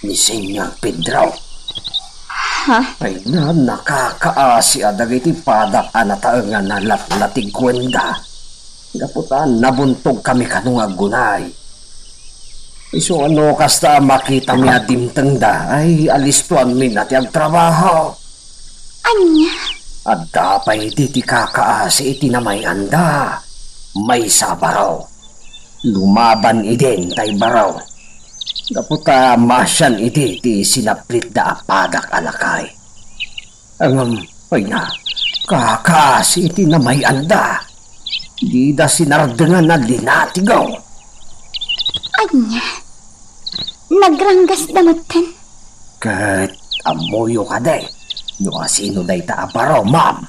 ni Señor Pedro. Ha? Ay na, nakakaasi a dagiti padak a nataengan a latlatigkuenda gapu ta nabuntog kami kano nga aggunay. Isu a no kasta a makitami a dimtengda, ay alistoanmi na ti agtrabaho. Ania? Adda pay idi ti kakaasi iti namay-anda. Maysa a baro. Lumaban idin tay baro. Gapu ta maasian idi ti sinaplitda a padak a lakay. Ngem, ay na, kakaasi iti namay-anda. Dida sinardengan a linatigaw. Ania? Nagranggasda metten? Ket ammoyo kadi no asino dayta a baro, ma'am?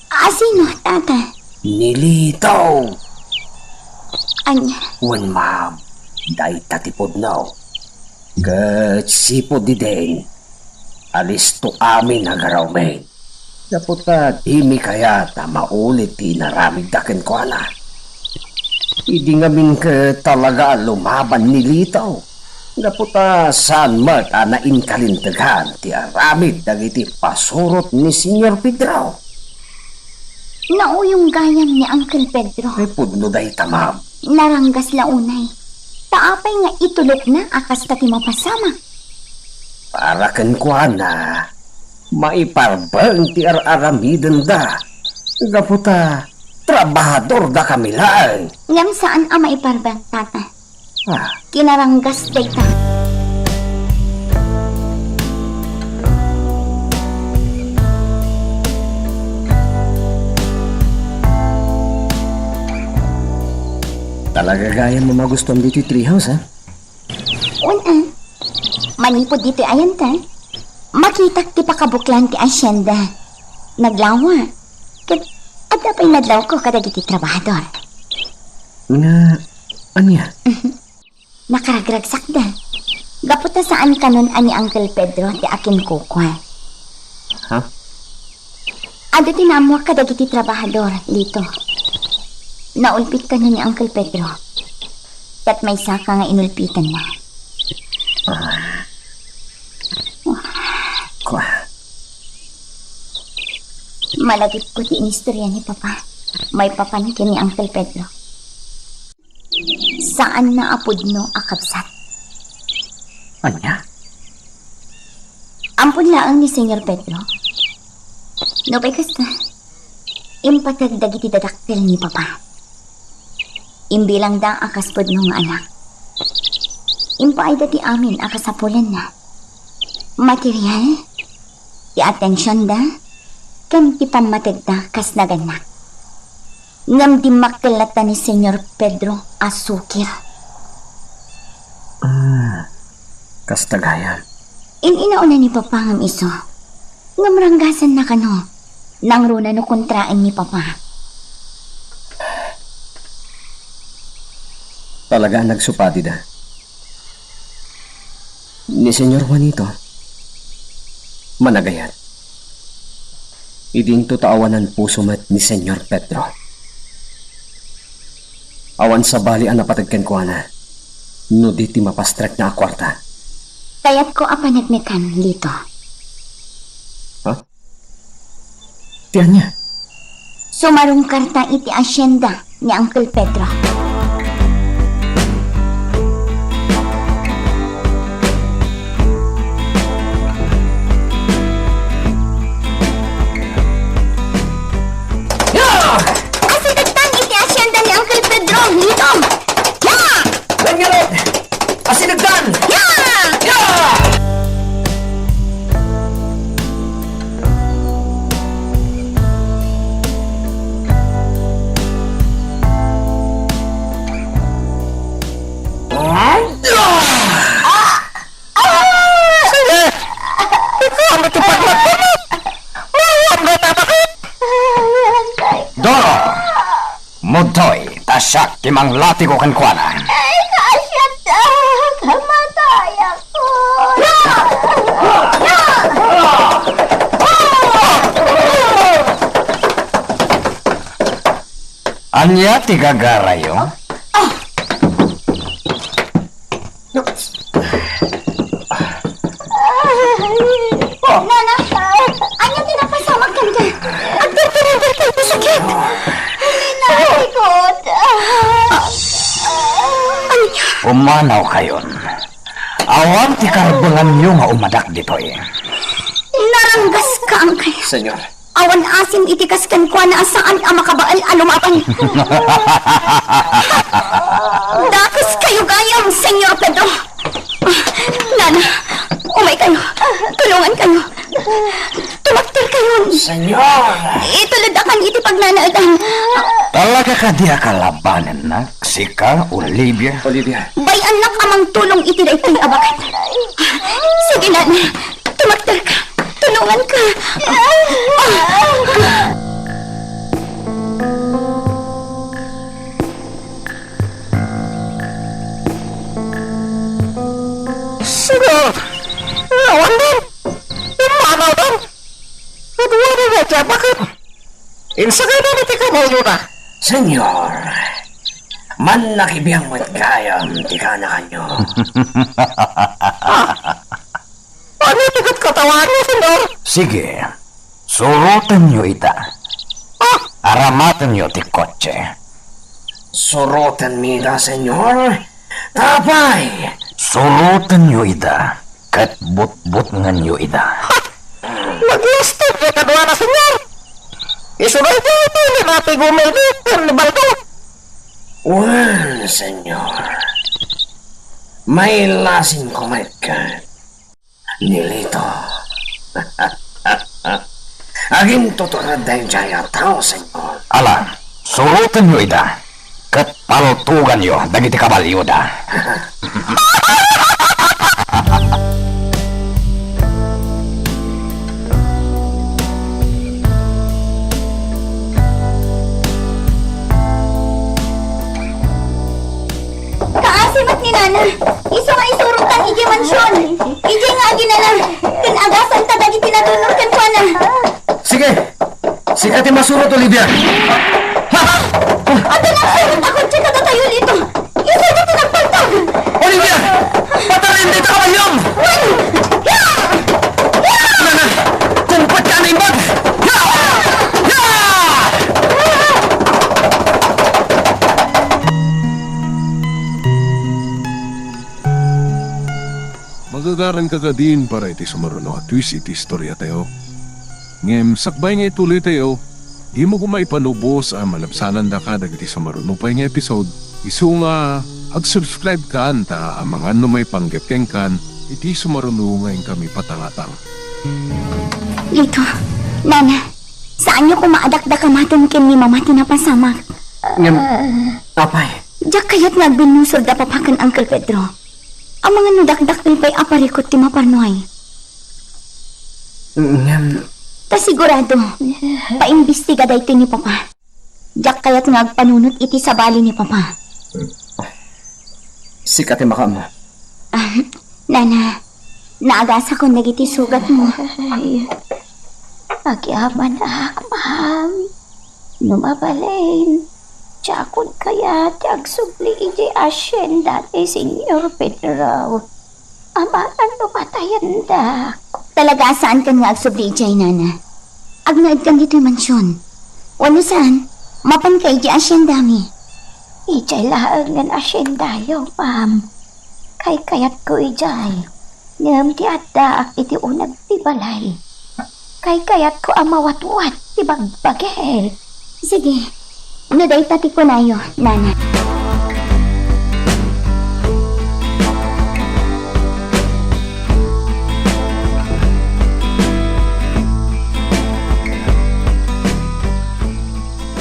Asino, tata? Ni Lito. Ania? Wen, ma'am, dayta ti pudno. Ket sipud idin, alisto amin a garumin. Gapu ta dimi kayat a maulit ti inaramidda kenkuana. Idi ngamin ket talaga a lumaban ni Lito. Gapu ta saan met a nainkalintegan ti aramid dagiti pasurot ni Señor Pedro. Nauyong gayam ni Uncle Pedro. Ay, pudno dayta, ma'am. Naranggas la unay. Ta apay nga itulokna a kasta ti mapasamak? Para kenkuana, maiparbeng ti ar-aramidenda. Gapu ta trabahadordakami laeng. Ngem saan a maiparbeng, tata. Ah. Kinaranggas dayta. Talaga gayam a magustuam ditoy treehouse, ha? Wen, a. Manipud ditoy ayantan, makitak ti pakabuklan ti hacienda. Naglawa. Ket adda pay nadlawko kadagiti trabahador. Nga, ania? Nakaragragsakda. Gapu ta saan kanon a ni Uncle Pedro ti akinkukua. Ha? Adda ti naammuak kadagiti trabahador, Lito. Naulpit kanon ni Uncle Pedro. Ket maysaka nga inulpitanna. Ah. Kua. Malagipko ti inistorya ni Papa maipapan ken ni Uncle Pedro. Saanna a pudno a kabsat. Ania? Ampon laeng ni Señor Pedro. Nupay kasta, impateg dagiti dadakkel ni Papa. Imbilangda a kas pudno nga anak. Impaayda ti amin a kasapulanna. Material, ti atensionda, ken ti pammategda kas nagannak. Ngem dimmakkel latta ni Señor Pedro a sukir. Ah, kasta gayam. In-inauna ni Papa ngem isu. Ngem ranggasanna kano. Nangruna no kontraen ni Papa. Talaga a nagsupadida. Ni Señor Juanito, managayat. Idinto ta awanan puso met ni Señor Pedro. Awan sabali a napateg kenkuana no di ti mapastrekna a kuarta. Kayatko a paneknekan, Lito. Ha? Ti ania? Sumarungkarta iti hacienda ni Uncle Pedro. Ya! Asidegtan iti hacienda ni Uncle Pedro, Lito! Ya! Wen ngarud, asidegtan! Ya! Ya! Sige! Ikaw ang matupad na. Mayroon ka na bakit? Doro! Mudtoy, ta siak ti manglatigo kenkuana. Ay, kasiatta, kamatayakon. Ania ti gagarayo? Ah! Nana, ania ti napasamak kenka? Agtartarader kayo ti sakit. Nana, likod. Ania? Pumanaw kayon. Awan ti karbenganyo nga umadak ditoy. Naranggaska, Angkay. Señor. Awan asim iti kas kenkuana a saan a makabael a lumaban. Dakes kayo gayam, Señor Pedro. Nana, umay kayo. Tulungan kayo. Tumakder kayo. Señor! Itulod a kan iti pagnanaedan. Talaga kadi a kalabanennak, sika, Olivia? Olivia. Bay-annak a mangtulong iti daytoy a baket. Sige, nana. Tumakderka. Tulunganka. Ah! Sige. Awan din. Immanawdan. Kaduanan nga ti abaken. Insakaydan iti kabalioda. Senyor, mannakibiang met gayam ti kanakanyo. Ah, ania ti ket katawaanyo, Senyor? Sige, surotenyo ita. Ah! Aramatenyo ti kotse. Surotenmi ita, Senyor? Apay! Surotenyo ida, ket butbutngenyo ida. Naglastig ti kaduana, Senyor! Isu daytoy ti linatigummi ken ni Baldo. Wen, Senyor. Mailasinko met ket ni Lito. Agintutured daydiay a tao, Senyor. Ala, surotenyo ida, ket paltuganyo dagiti kabalioda. Kaasi met ni Nana. Isu nga isurotan idiay mansion. Idiay nga aginana. Ken agasanta dagiti nadunor kenkuana. Sige. Sika ti masurot, Olivia. Ha? Adda nagsurot a kotse kadatayo, Lito. Isu ti nagpaltag. Olivia! Patayen dita kabaliom! Wen! Ya! Ya! Nana, kumpet ka na imbag! Ya! Ya! Magagaranka kadin para iti sumaruno a twist iti istoriatayo. Ngem sakbay nga ituloytayo, dimo koma ipanubos a malabsanandaka dagiti sumaruno pay nga episode. Isu nga ag-subscribe kan ta amangan no maipanggep kenkan iti sumaruno nga inkami patangatang. Lito, Nana, saanyo koma a dakdakamaten ken ni Mama ti napasamak. Ngem, apay? Diak kayat nga agbinusor da Papa ken Uncle Pedro. Amangan no dakdakkel pay a parikut ti maparnuay. Ngem, ta sigurado, paimbestiga daytoy ni Papa. Diak kayat nga agpanunot iti sabali ni Papa. Sika ti makaammo. Ah, Nana, naagasakon dagiti sugatmo. Ay, agyamanak, ma'am. No mabalin, diakon kayat ti agsubli idiay asienda ni Señor Pedro. Amangan no matayendak. Talaga a saankan nga agsubli idiay, Nana. Agnaedkan ditoy mansion. Wenno saan, mapanka idiay asiendami. Idiay laengen asiendayo, ma'am. Kaykayatko idiay. Ngem ti addaak iti uneg ti balay. Kaykayatko a mawatwat ti bagbagik. Sige, no dayta ti kunayo, Nana.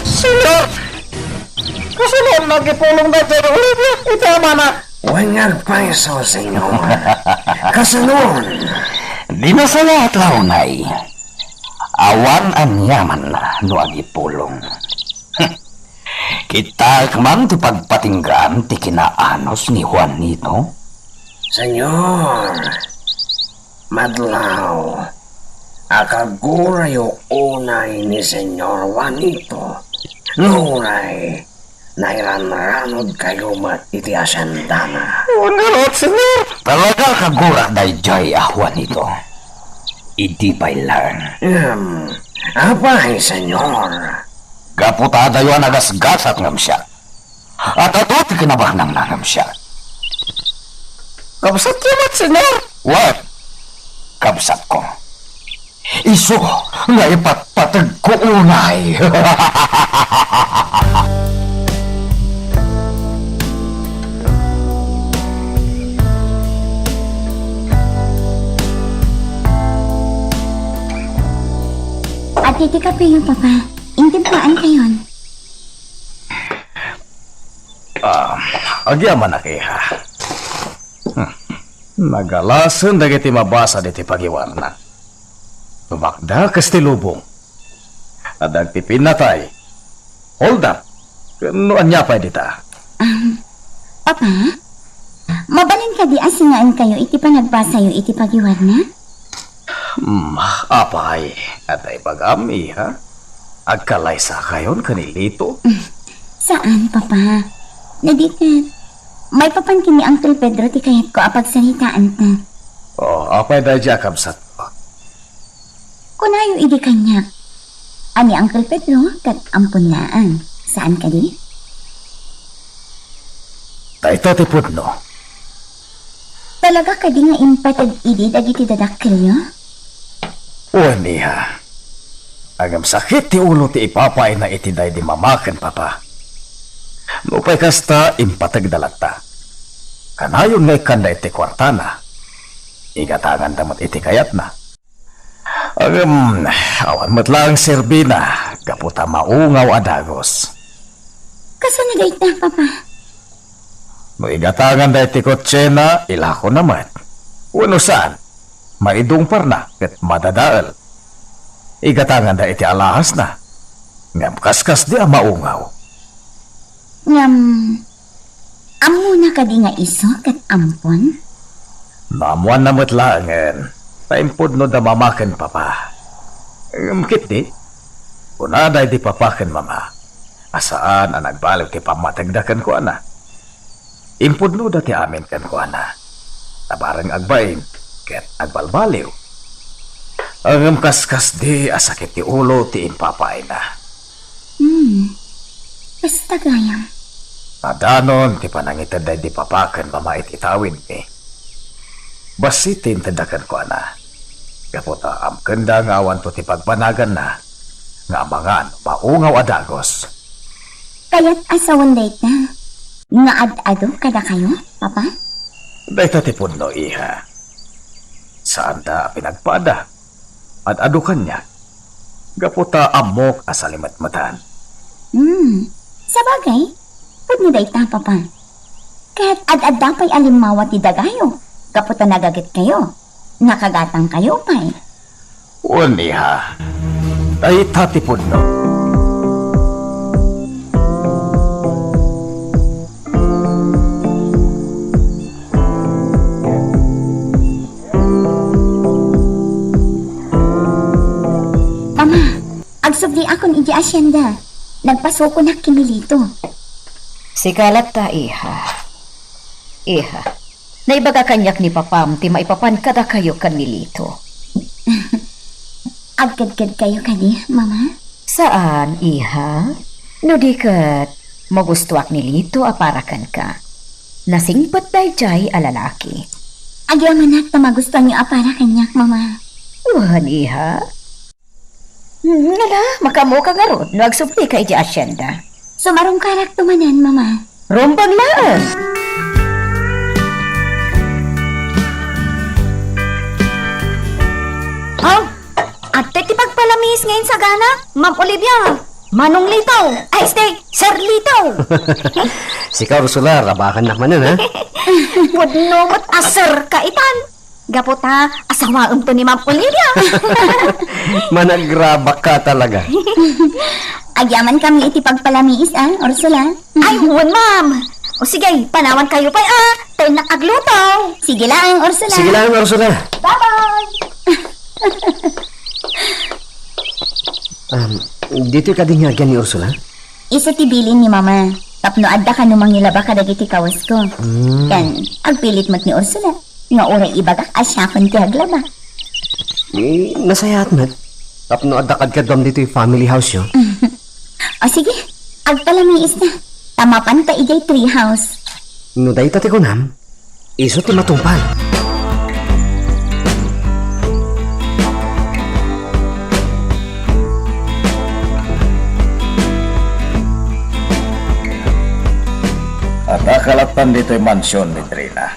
Señor! Kasano nga agipulong daydiay Olivia iti amana? Wen nga agpayso, Señor. Kasanon? Di nasayaat la unay. Awan aniamanna no agipulong. Kittaek man ti pagpatinggaan ti kinaanus ni Juanito. Señor, madlaw a kagurayo unay ni Señor Juanito. No uray, nairanranod kayo met iti asiendana. Wen ngarud, Señor. Talaga kagurak daydiay a Juanito. Idi pay laeng. Ngem, apay, Señor? Gapu ta adayo a nagasgasat ngem siak. At adu ti kinabaknangna ngem siak. Kabsatyo met, Señor? Wen, kabsatko. Isu nga ipatpategko unay. Adtoy ti kapeyo, Papa. Intimpaankayon. Ah, agyamanak, iha. Hmm. Nagalasen dagiti mabasa diti pagiwarna. Tumakda kas ti lubong. Adda ti pinnatay. Hold up. Ken no ania pay dita? Um, Papa, mabalin kadi a singaenkayo iti panagbasayo iti pagiwarna? Hmm, apay, adda ibagam, iha? Agkalaysakayon ken ni Lito? Saan, Papa. Nadiket, maipapan ken ni Uncle Pedro ti kayatko a pagsaritaanta. Oh, apay daydiay a kabsatko? Kunayo idi kaniak a ni Uncle Pedro ket ampon laeng. Saan kadi? Dayta ti pudno. Talaga kadi nga impateg idi dagiti dadakkelyo? Wen, iha. Ngem sakit ti ulo ti ipapaina iti daydi mama ken papa. Nupay kasta, impategda latta. Kanayon nga ikkanda iti kuartana. Igatanganda met iti kayatna. Ngem, awan met laeng serbina gapu ta maungaw a dagus. Kasano dayta, Papa? No igatanganda iti kotsena, ilakona met. Wenno saan, maidungparna ket madadael. Igatanganda iti alahasna. Ngem kaskasdi a maungaw. Ngem, ammona kadi nga isu ket ampon? No ammoanna met laengen, ta impudnoda mama ken papa. Ngem ketdi, kunada idi papa ken mama a saan a nagbaliw ti pammategda kenkuana. Impudnoda ti amin kenkuana. Ta bareng agbain ket agbalbaliw. Ngem kaskasdi a sakit ti ulo ti impapaina. Hmm. Kasta gayam. Nadanon ti panangited daydi papa ken mama iti tawidmi. Bassit ti intedda kenkuana. Gapu ta amkenda nga awanto ti pagbanaganna nga amangan maungaw a dagus. Kayat a sawen dayta nga ad-adu kadakayo, Papa? Dayta ti pudno, iha. Saanda a pinagpada. Ad-adu kaniak. Gapu ta ammok a salimetmetan. Hmm. Sabagay, pudno dayta, Papa. Ket ad-adda pay a limmawa ti dagayo, gapu ta nagagetkayo. Nakagatangkayo pay. Wen, iha. Dayta ti pudno. Ama, agsubdiakon idiay asienda. Nagpasukonak ken ni Lito. Sika latta, iha. Iha, naibaga kaniak ni papam ti maipapan kadakayo ken ni Lito. Agkedkedkayo kadi, Mama? Saan, iha. No di ket, magustuak ni Lito a para kenka. Nasingpet daydiay a lalaki. Agyamanak ta magustuanyo a para kaniak, Mama. Wen, iha. Hmm, ala, makaammoka ngarud no agsubdika idiay asienda. Sumarungkarakto manen, Mama. Rumbeng laeng. Oh, adda ti pagpalamiis nga insagana, Ma'am Olivia. Manong Lito. Ay, este, Sir Lito. Sika, Ursula, rabakannak manen, ha? Pudno met a sir ka itan. Gapu ta asawaemto ni Ma'am Olivia. Managrabak ka talaga. Agyamankami iti pagpalamiis, ah, Ursula. Ay, wen, ma'am. O sige, panawankayo pay, ah. Ta innak agluto. Sige laeng, Ursula. Sige laeng, Ursula. Bye-bye. Um, ditoy kadi nga agian ni Ursula? Isu ti bilin ni Mama tapno adda kano mangilaba kadagiti kawesko. Hmm. Ken agpilit met ni Ursula nga uray ibagak a siakon ti aglaba. Eh, nasayaat met. Tapno adda kadkaduam ditoy family house-yo. O sige, agpalamiis ta. Ta mapanta idiay tree house. No dayta ti kunam, isu ti matungpal. Adda kalattan ditoy mansion ni Trina.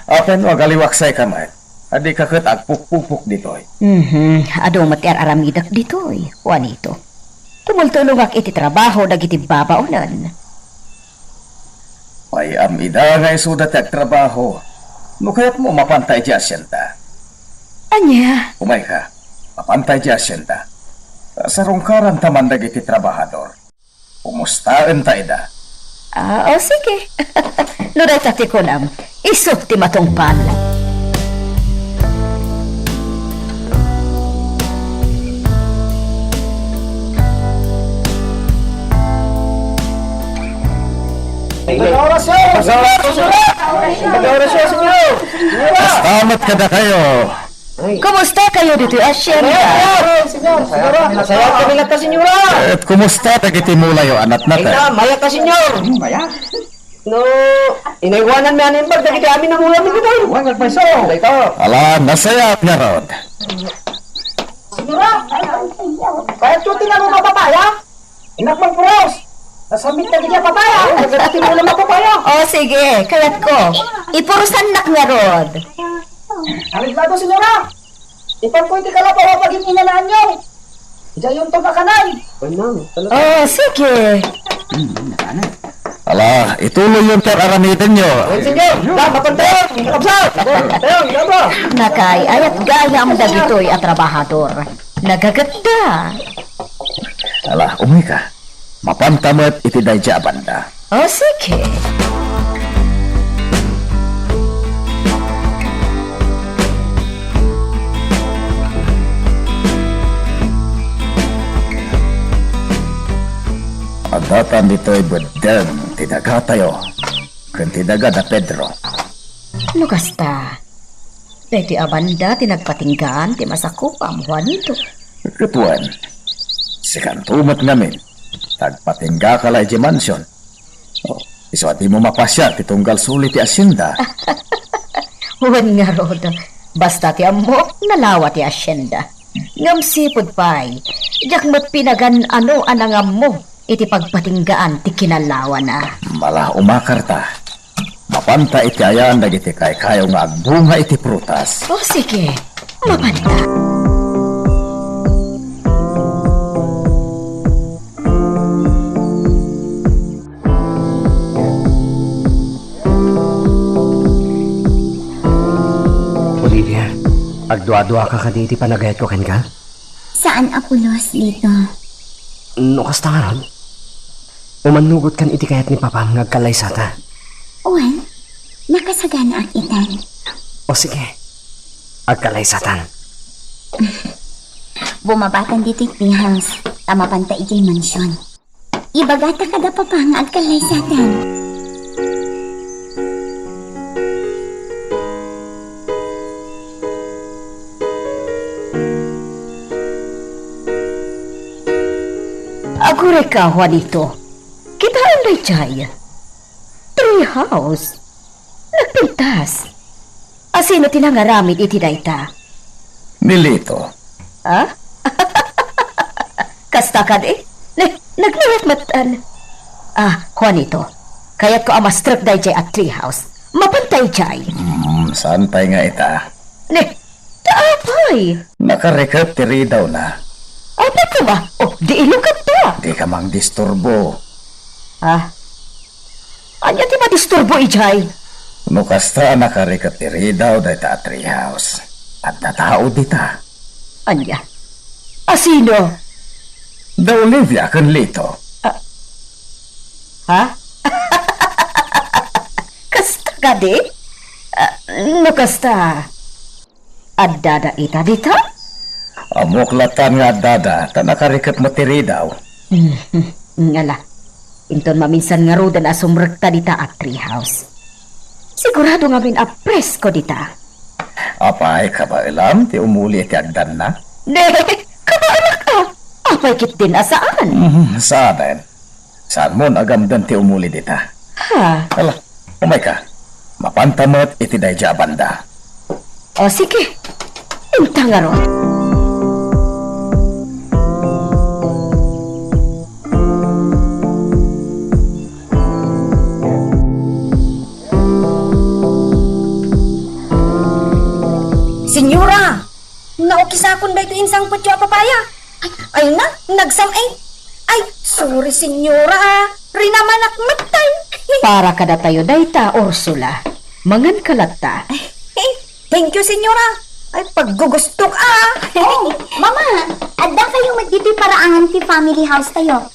Apay no agaliwaksayka met, adika ket agpukpukpok ditoy. Mhm, adu met ti ar-aramidek ditoy, Juanito. Tumultulongak iti trabaho dagiti babaonen. Iam ida nga isuda ti agtrabaho. No kayatmo, mapanta idiay asienda. Ania? Umayka. Mapanta idiay asienda. Sarungkaranta man dagiti trabahador. Kumustaenta ida? Ah, o, sige. No dayta ti kunam, isu ti matungpal. Orasyon! Orasyon! Orasyon, Señor! Kasta met kadakayo. Kumusta kayo ditoy asienda? Masaya kami latta, Señora. Ket kumusta dagiti mulayo a natnata? Ay, na, mayat ta, Señor. No, inaywanan mi a naimbag dagiti amin a mula mi ditoy. Wen, agpayso. Dayta. Ala, nasayaat ngarud. Señora, kayatyo ti nanunga papaya? Innak mangpuros. Nasamit na didiay papaya. Ay, dagiti mula mapapaya. O, sige, kayatko. Ipurusannak ngarud. Areglado, Señora. Ipanko iti kalapaw a pagin-inanaanyo. Idiay yunto makanay. Ano? O, sige. Ala, ituloyyon ti ar-aramidenyo. Ay, Señor, da, mapantayon, kakabsat. Tayon, kakabsat. Nakaay-ayat gayam dagitoy a trabahador. Nagagetta. Ala, umayka. Mapanta met iti daydiay a banda. O, sige. Addatan ditoy beddeng ti dagatayo ken ti daga da Pedro. No kasta, daytoy a banda ti nagpatinggaan ti masakupam, Juanito. Ket wen, sikanto met ngamin, nagpatinggaka la idiay mansion. O, isu a dimo mapasiar ti tunggal suli ti asienda. Wen ngarud, basta ti ammok, nalawa ti asienda. Ngem sipud pay, diak met pinagan-ano a nangammo iti pagpatinggaan ti kinalawana. Ala, umakarta. Mapanta iti ayan dagiti kaykayo nga agbunga iti prutas. O, sige. Mapanta. Olivia, agduaduaka kadi iti panagayatko kenka? Saan a pulos, Lito. No kasta ngarud, umannugotkan iti kayat ni Papam nga agkallaysata. Wen, nakasaganaak itan. O sige, agkallaysatan. Bumabatan ditoy treehouse, ta mapanta idiay mansion. Ibagata kada Papa nga agkallaysatan. Aguray ka, Juanito. Kitaem daydiay. Treehouse. Nagpintas. Asino ti nangaramid iti dayta? Ni Lito. Ah? Kasta kadi? Ne, nagmayat met. Ah, Juanito, kayatko a mastrek daydiay a treehouse. Mapanta idiay. Hmm, saan pay nga ita? Ne, ta apay? Nakarikep ti ridawna. Apay koma? O, di ilukadta. Dika mangdisturbo. Ah, Ania ti madisturbo idiay? No kasta a nakarikep ti ridaw dayta a treehouse, adda tao dita. Ania? Asino? Da Olivia ken Lito. Ah. Ha? Kasta kadi? Ah, no kasta, Addada ita dita? Ammok latta nga addada, ta nakarikep met ti ridaw. Mhm. Ngala. Inton maminsan ngaruden a sumrekta dita a treehouse. Sigurado ngamin a presko dita. Apay, kabaelam ti umuli iti agdanna? Ne, kabaelak a. Apay ketdin a saan? Mhm, saanen. Saanmon a gamden ti umuli dita? Ha? Ala, umayka. Mapanta met iti daydiay a banda. O, sige. Inta ngarud. Senyora! Naukisakon daytoy insangpetyo a papaya. Ay, ay na, nagsam-, ay. Ay, sorry, senyora, ah. Rinamanak metten. Para kadatayo dayta, Ursula. Mangan ka latta. Thank you, Senyora. Ay, paggugustok, ah. Oh, Mama, adda kayo met ditoy paraangan ti family house tayo.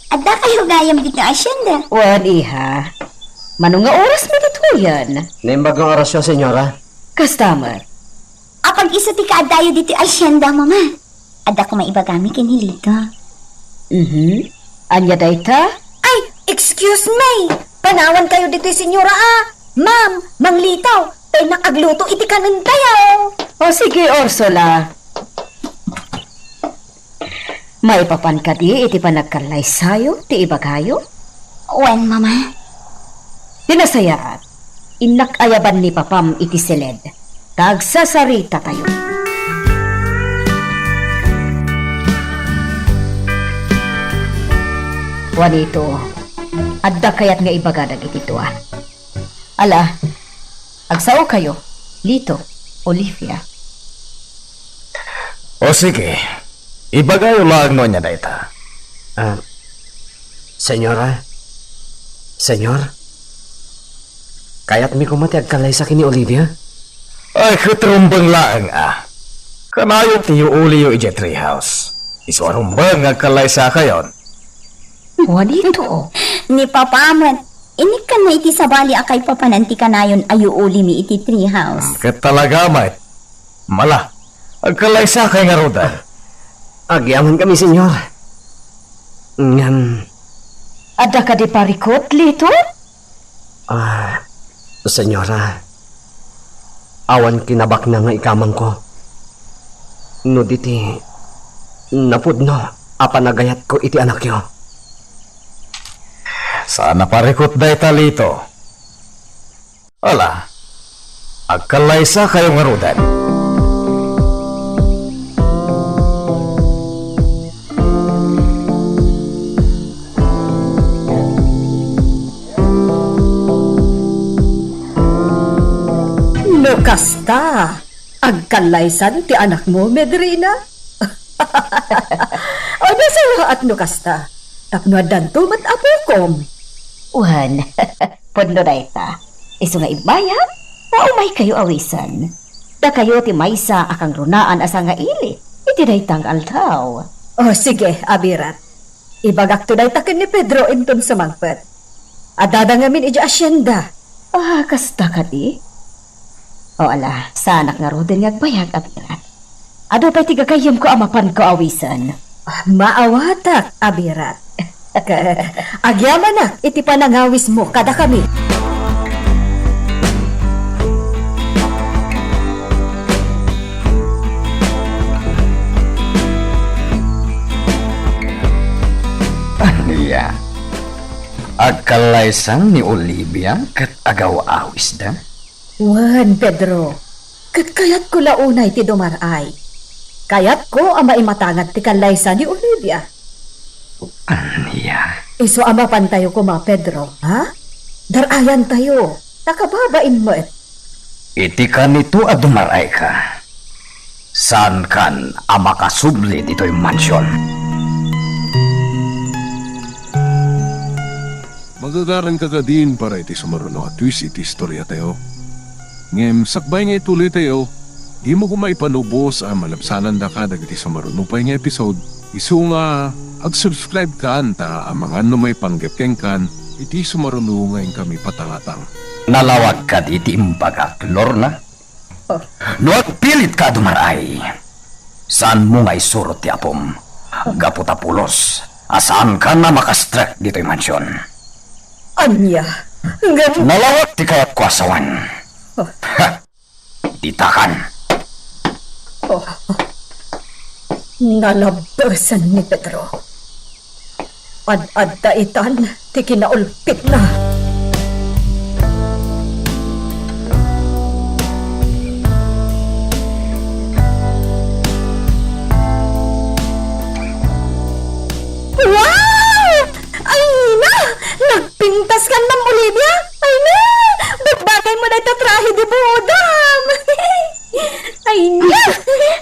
Adda kayo gayam ditoy hacienda. Wen, iha. Mano nga oras met ditoyen? Naimbag nga orasyo, Senyora. Kasta met. Apag isu ti kaaddayo ditoy hacienda, Mama. Adda koma ibagami ken ni Lito. Mhm. Ania dayta? Ay, excuse me. Panawan kayo ditoy, Senyora, ah. Ma'am, Mang Lito, ta innak agluto iti kanen tayo. O sige, Ursula. Maipapan kadi iti panagkallaysayo ti ibagayo? Wen, Mama. Ti nasayaat, innak ayaban ni Papam iti siled, ta agsasaritatayo. Juanito, adda kayat nga ibagadak iti dua? Ala, agsao kayo, Lito, Olivia. O sige, ibagayo laeng no ania dayta. Ah, Senyora? Senyor? Kayatmi koma ti agkallaysa ken ni Olivia? Ay, ket rumbeng laeng a. Kanayon ti yuuliyo idiay treehouse. Isu a rumbeng nga agkallaysakayon. Juanito. Ni Papa met, inikkanna iti sabali a kaipapanan ti kanayon a yuulimi iti treehouse. Hmm, ket talaga met. Mala, agkallaysakay ngaruden. Agyaman kami, Senyor. Ngem, adda kadi parikut, Lito? Ah, Senyora, awan kinabaknang nga ikamangko no di ti napudno a panagayatko iti anakyo. Saan a parikut dayta, Lito. Ala, agkallaysakayo ngaruden. No kasta, agkallaysan ti anakmo, Medrina? O, nasayaat no kasta, tapno addanto met apokom. Wen, pudno dayta. Isu nga ibbayag, ta umaykayo awisen. Dakayo ti maysa a kangrunaan a sangaili iti dayta nga aldaw. O, sige, abirat. Ibagakto dayta ken ni Pedro inton sumangpet. Addada ngamin idiay hacienda. Ah, kasta kadi? O, ala, saanak ngaruden nga agbayag, abirat. Adu pay ti gagayyemko a mapanko awisen. Ah, maawatak, abirat. Ket agyamanak iti panangawismo kadakami. Ania? Agkallaysan ni Olivia ket agaw-awisda? Wen, Pedro, ket kayatko la unay ti dumar-ay. Kayatko a maimatangad ti kallaysa ni Olivia. Ania? Isu a mapantayo koma, Pedro, ha? Dar-ayantayo, ta kababain met. Iti kanito a dumar-ayka, saankan a makasubli ditoy mansion. Magagaranka kadin para iti sumaruno a twist iti istoriatayo. Ngem sakbay nga ituloytayo, dimo koma ipanubos a malabsanandaka dagiti sumaruno pay nga episode. Isu nga ag-subscribe kan ta amangan no maipanggep kenkan iti sumaruno nga inkami patangatang. Nalawag kadi ti imbagak, Lorna? Oh. No agpilitka a dumar-ay, saanmo nga isurot ti apom gapu ta pulos a saankan a makastrek ditoy mansion. Ania? Ngem nalawag ti kayatko a sawen. Oh. Ha! Ditakan. Oh. Nalabesen ni Pedro. Ad-adda itan ti kinaulpitna. Wow! Ay na! Nagpintas kan, Ma'am Olivia? Ay na! Bagbagay mo na ita trahe de bodam! Ay na!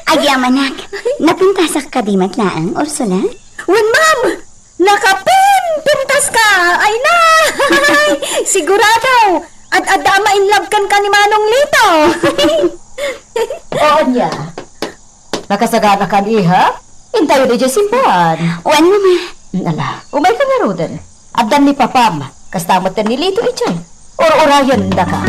Agyamanak, napintasak kadi met laeng, Ursula? Wen, ma'am! Nakapin! Pintas ka! Ay na! Sigurado, ad-adda a ma-inlove kenka ni Manong Lito. Oo, ania. Nakasaganakan, iha? Intayo diay simbahan. Wen, Mama. Ala, umayka ngaruden. Addan ni Papam, kasta met ni Lito idiay. Ur-urayendaka.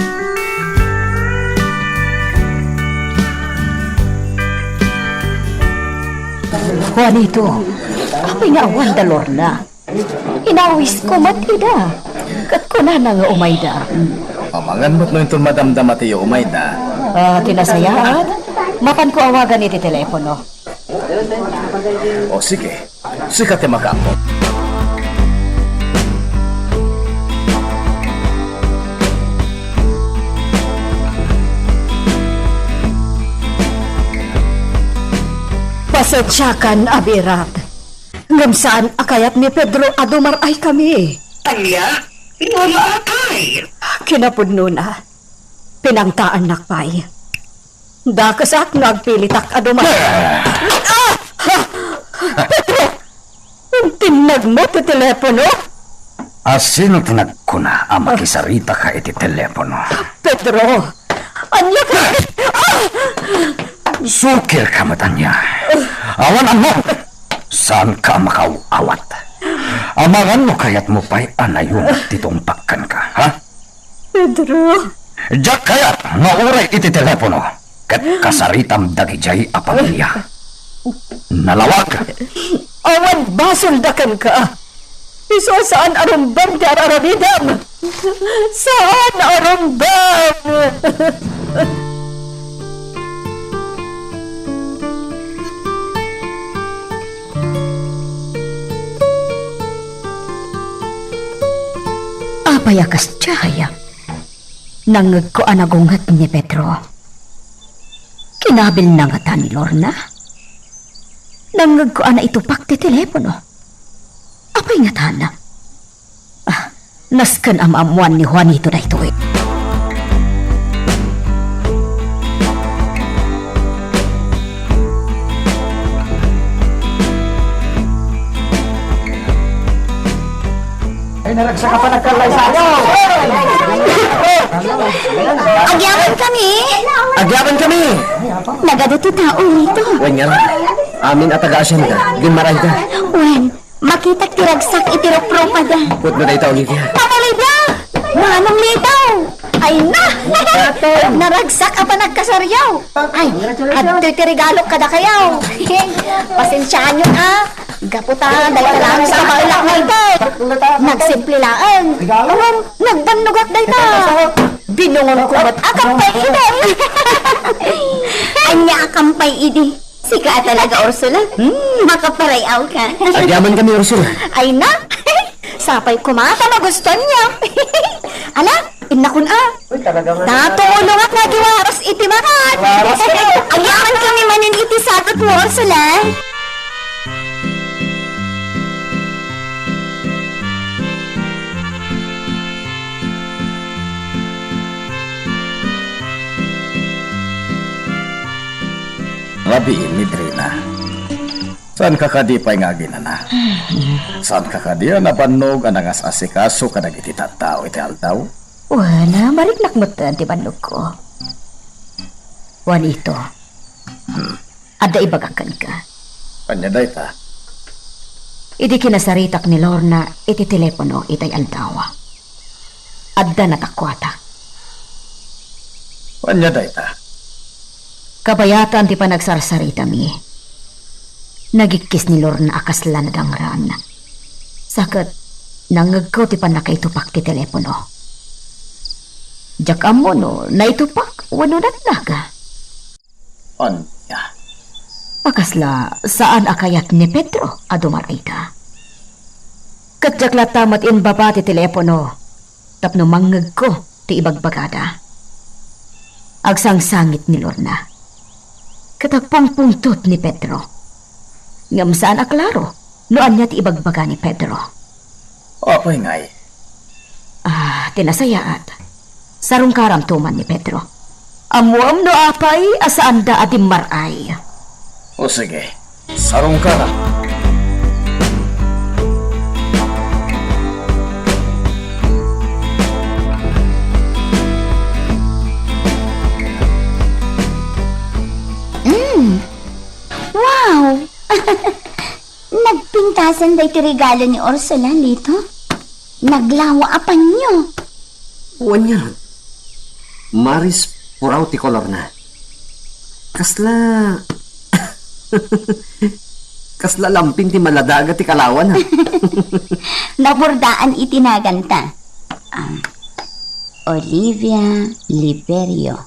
Juanito, apay nga awan da Lorna? Inawisko met ida. Ket kunana nga umayda. Amangan met no inton madamdama ti umayda. Ah, ti nasayaat, mapanko awagan iti telepono. O sige, sika ti makaammo. Pasensiakan, Abirat. Ngem saan a kayat ni Pedro a dumar-ay kami. Ania? Ngem apay? Kinapudnona, pinangtaannak pay. Dakesak no agpilitak a dumar-ay. Ah! Pedro! Intinnagmo ti telepono? A sino ti nagkuna a makisaritaka iti telepono? Pedro! Ania ka? Ah! Sukirka met ania. Awan ammo. Saanka a makaaw-awat. Amangan no kayatmo pay a nayunak ti tungpak kenka, ha? Pedro. Diak kayat nga uray iti telepono ket kasaritam dagidiay a pamilia. Nalawag. Awan basolda kenka. Isu a saan a rumbeng ti ar-aramidem. Saan a rumbeng. Apay a kasdiay? Nangngegko a nagunget ni Pedro. Kinabilna ngata ni Lorna? Nangngegko a naitupak ti telepono. Apay ngatan? Ah, nasken a maammoan ni Juanito daytoy. Ay, naragsak a panagkallaysayo. Agyaman kami! Agyaman kami! Nagadu ti tao dito. Wen nga, amin a taga-asyenda, dimmarayda. Wen, makitak ti ragsak iti ruprupada. Pudno dayta, Olivia. Ma'am Olivia! Manong Lito! Ay na! Naragsak a panagkasaryo! Ay, adtoy ti regalok kadakayo. Pasensiaanyo, a. Gapu ta, dayta laeng sa baelak nga ito. Nagsimple laeng. Ngem, nagbannogak dayta. Binungonko met a kampay idi. Ania a kampay idi? Sika a talaga, Ursula. Hmm, makaparay-awka. Agyaman kami, Ursula. Ay na. Sapay koma ta magustuanyo. Ala, innakon a. Uy, talaga nga. Natulongak nga agiwaros iti makat. Waros ka. Agyaman kami manen iti sagut mo, Ursula. Rabii, Midrina. Saanka kadi pay nga aginana? Saanka kadi a nabannog a nangas-asikaso kadagiti tattao iti aldaw? Wen, mariknak metten ti bannogko. Juanito, hmm, adda ibagak kenka. Ania dayta? Idi kinasaritak ni Lorna iti telepono itay aldaw, adda natakuatak. Ania dayta? Kabayatan ti panagsarsaritami, nagikkis ni Lorna a kasla nadangran. Sa ket, nangngegko ti pannakaitupak ti telepono. Diak ammo no naitupak wenno natnag. Ania? A kasla, saan a kayat ni Pedro a dumar-ayda. Ket diak latta met inbaba ti telepono tapno mangngegko ti ibagbagada. Agsangsangit ni Lorna. Ket agpungpungtot ni Pedro. Ngem saan a klaro no ania ti ibagbaga ni Pedro. Apay ngay? Ah, ti nasayaat, sarungkaramto man ni Pedro. Ammoem no apay a saanda a dimmaray. O sige, sarungkaram. Asan daytoy regalo ni Ursula, Lito? Naglawa a panyo. Wen ngarud. Maris puraw ti kolorna. Kasla, kasla lampin ti maladaga ti kalawana. Nabordaan iti naganta. Um, Olivia Liberio.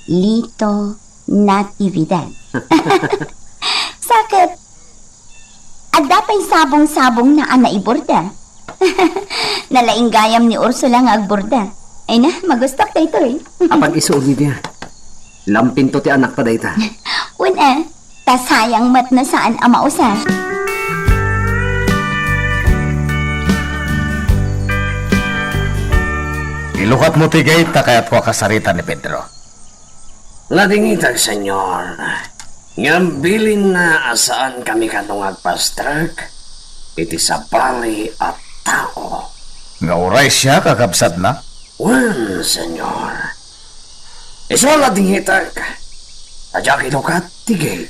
Lito Natividad. Sa ket, adda pay sabong-sabongna a naiborda. Nalaing gayam ni Ursula nga agborda. Ay na, magustok daytoy. Apan isu, Olivia, lampinto ti anakta dayta. Wen a, ta sayang met no saan a mausar. Ilukatmo ti gate ta kayatko a kasarita ni Pedro. Nadingitak, Senyor. Ngem bilinna a saankami kano nga agpastrek iti sabali a tao. Nga uray siak a kabsatna? Wen, Senyor. Isu a nadingitak, ta diak ilukat ti gate.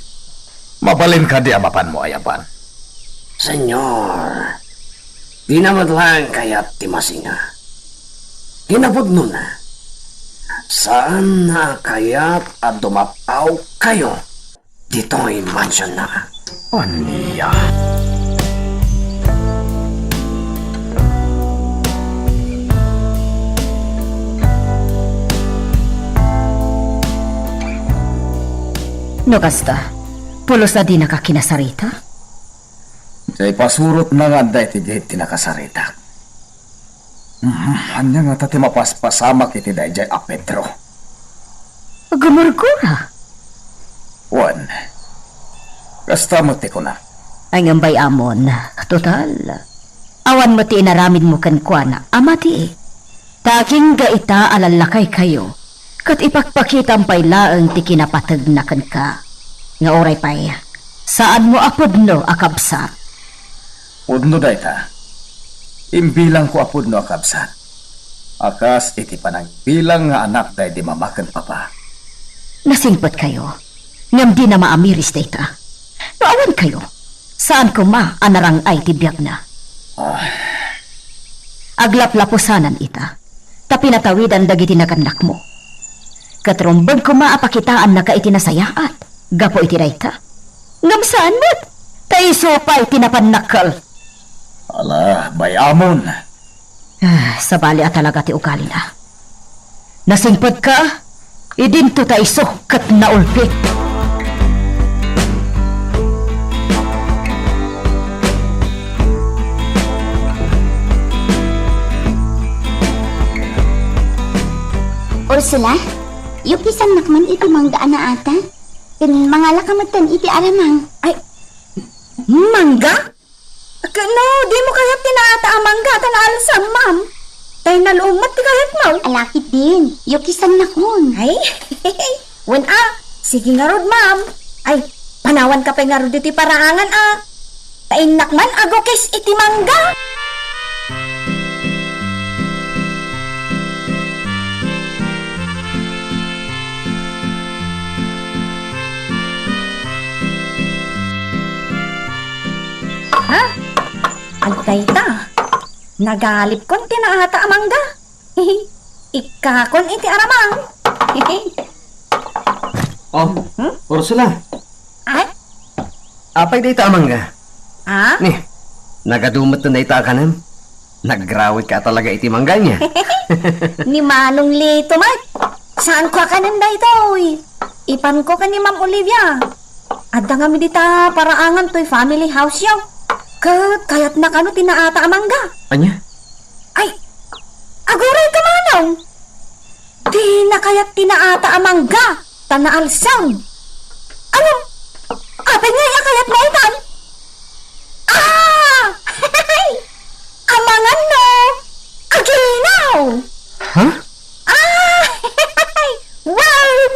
Mabalin kadi a mapanmo ayaban? Senyor, dina met laeng kayat ti masinga. Kinapudnona, saanna a kayat a dumapawkayo ditoy mansionna. Ania? No kasta, pulos a dinaka kinasarita? Say pasurotna nga adda iti gate ti nakasaritak. Mhm, ania ngata ti mapaspasamak iti daydiay a Pedro? Gumurgura. Wen, kasta met ti kuna. Ay, ngem bay-amon, total, awan met ti inaramidmo kenkuana a mati. Ta agingga ita a lallakaykayo, ket ipakpakitam pay laeng ti kinapategna kenka. Nga uray pay, saanmo a pudno a kabsat. Pudno dayta. Imbilangko a pudno a kabsat. A kas iti panangbilang nga anak daydi mama ken papa. Nasingpetkayo, ngem dina maamiris dayta. No awankayo, saan koma a narang-ay ti biagna. Ah. Aglaplapusanan ita, ta pinatawidan dagiti nagannakmo. Ket rumbeng koma a pakitaannaka iti nasayaat gapu iti dayta. Ngem saan met, ta isu pay ti napannakkel. Ala, bay-amon. Ah, sabali a talaga ti ugalina. Nasingpet ka, idinto ta isu ket naulpit. Ursula, yukisannak man iti mangga a naata. Ken mangalaka metten iti aramang. Ay, mangga? Ket no, dimo kayat ti naata a mangga ta naalsam, ma'am. Tay naluom met ti kayatmo. Ala ketdin, yukisannakon. Ay, wen a. Sige ngarud, ma'am. Ay, panawanka pay ngarud iti paraangan a. Ta innak man agukis iti mangga. Ha? Agdayta. Nagalipkon ti naata a mangga. Ikkakon iti aramang. Oh, hmm? Ursula. Ay? Apay dayta a mangga? Ah? Ni, nagadu met dayta a kanem? Nagrawit ka talaga iti mangga ania? Ni Manong Lito met. Saanko a kanen daytoy. Ipanko ken ni Ma'am Olivia. Adda ngamin dita paraangan toy family house yo. Ket kayatna kano ti naata a mangga. Ania? Ay, aguray ka, Manong. Dina kayat ti naata a mangga, ta naalsam. Ngem, apay ngay a kayatna itan? Ah! Amangan no aginaw! Ha? Ah! Wen!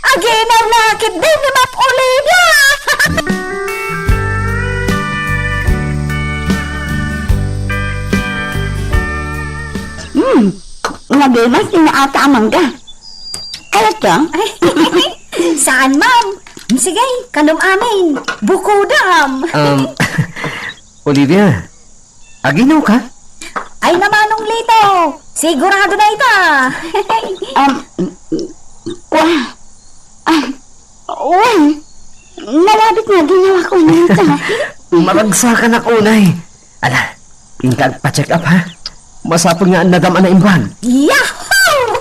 Aginaw na ketdin ni Ma'am Olivia! Hmm, nagimas ti naata a mangga. Kayatyo? Saan, ma'am? Sige, kanom amin. Bukodam. Um, Olivia, aginaw ka? Ay, Manong Lito, sigurado na ita. Um, wa, ah, wa, nalabit nga ginawa ko nita. Maragsakan ako, Nay. Ala, inka agpa-check up, ha? Masapul nga annadam a naimbag. Yahoo!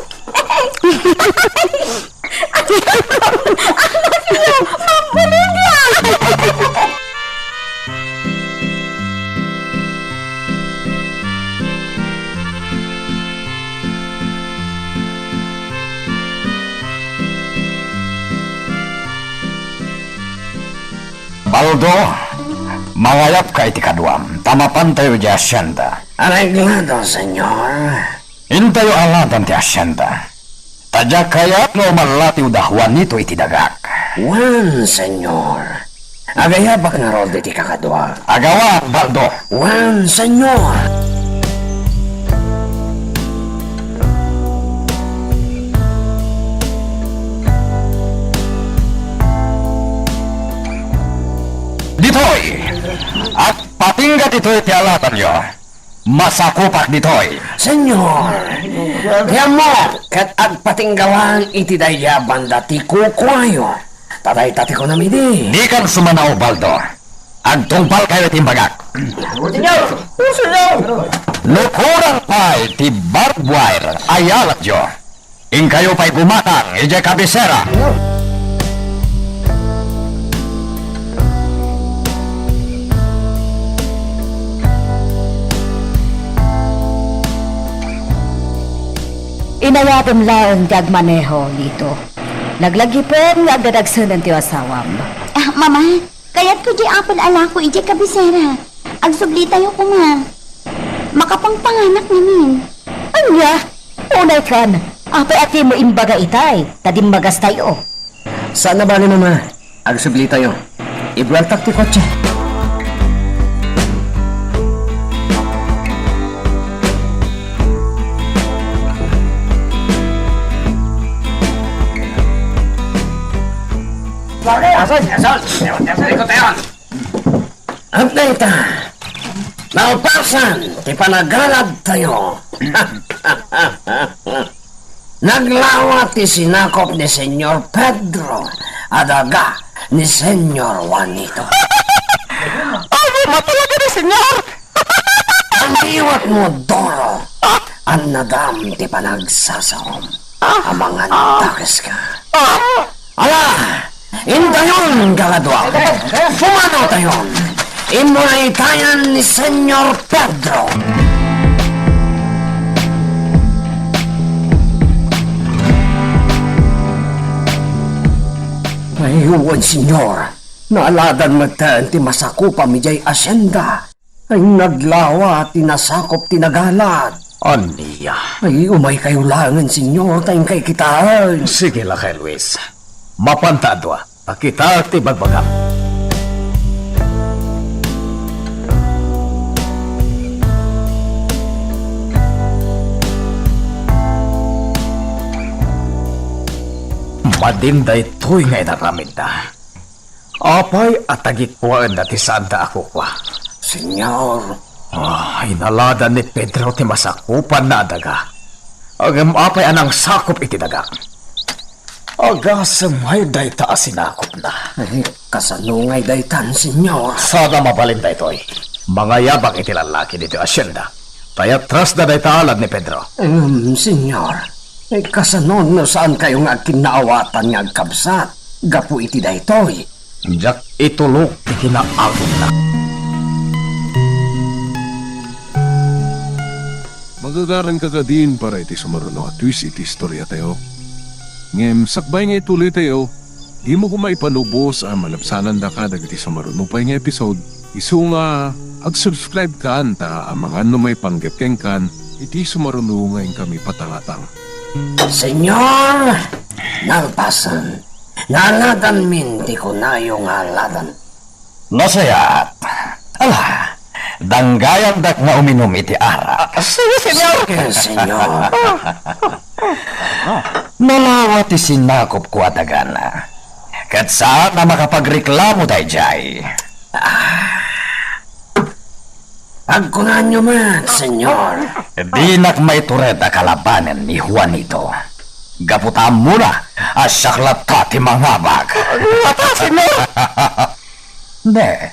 Ang mafia! Mambulinga! Baldo, mangayabka iti kaduam, ta mapantayo idiay asienda. Areglado, Senyor. Intayo aladan ti asienda. Ta diak kayat nga umallatiw da Juanito iti dagak. Wen, Senyor. Agayabak ngarud iti kakadua. Agawak, Baldo. Wen, Senyor. Ditoy, agpatingga ditoy ti aladanyo. Masakupak ditoy. Senyor, ti ammok ket agpatingga laeng iti daydiay a banda ti kukuayo. Ta dayta ti kunam idi. Dikan sumanaw, Baldo. Agtungpalkayo iti imbagak. Senyor! O, Senyor! No kurang pay ti barbed wire a yalatyo, inkayo pay gumatang idiay kabisera. Inayadem laeng ti agmaneho, Lito. Naglagipen nga agdadagsenen ti asawam. Ah, Mama, kayatko diay apel a lako idiay kabisera. Agsublitayo koma. Makapangpanganak ngamin. Ania? Unay kan, apay a dimo imbaga itay, ta dimmagastayo. Saan a bale, Mama. Agsublitayo. Ibueltak ti kotse. Asan? Asan? Asan? Asan? Asan? At dayta, nalpasan ti panagaladtayo. Naglawa ti sinakop ni Senyor Pedro a daga ni Senyor Juanito. Ay, matalaga ni Senyor! Ang liwat mo, Doro, annadam ti panagsasaom. Amangan dakeska. Ala, intayon, kakadua. Pumanawtayon. Immunay tayan ni Senyor Pedro. Ay, wen, Senyor. Naaladan metten ti masakupam idiay asienda. Ay, naglawa ti nasakop ti nagalad. Ania? Ay, umaykayo laengen, Senyor, ta inkay kitaen. Sige, lakay Luis. Mapanta a dua. Pakitaek ti bagbagam. Madin daytoy nga inaramidda. Apay a tagikuaenda ti saanda a kukua? Senyor. Ah, inaladan ni Pedro ti masakupanna a daga. Ngem apay a nangsakop iti daga? Agasem ngay dayta a sinakopna. Ay, kasano ngay daytan, Senyor? Saan a mabalin daytoy. Mangayabak iti lallaki ditoy asienda. Ta iyatrasda dayta a alad ni Pedro. Ngem, Senyor, eh, kasano no saankayo nga agkinnaawatan nga agkabsat gapu iti daytoy? Diak itulok ti kinaagumna. Magagaranka kadin para iti sumaruno a twist iti istoriatayo. Ngem sakbay nga ituloytayo, dimo koma ipanubos a malabsanandaka dagiti sumaruno pay nga episode. Isu nga ag-subscribe kan ta amangan no maipanggep kenkan iti sumaruno nga inkami patangatang. Senyor, nalpasen. Naaladanmin ti kunayo nga aladan. Nasayaat. Ala, danggayandak nga uminum iti arak. Ah, sige, senyor. Sige, senyor. Nalawa ti sinakopko a dagana. Ket saan a makapagreklamo daydiay. Agkunanyo met, Señor. Dinak maitured a kalabanen ni Juanito. Gapu ta ammona a siak latta ti mangabak. Ania ta, Señor? Ne.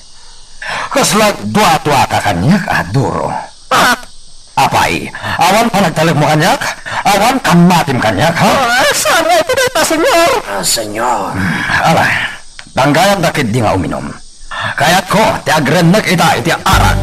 Kasla duaduaka kaniak a duro. Ah. Apay, awan panagtalekmo kaniak? Awan kammatim kaniak, ha? Ah, saan nga iti dayta, Señor? Ah, Señor. Hmm, ala, danggayanda ketdi nga uminum. Kayatko ti agrennek ita iti arak.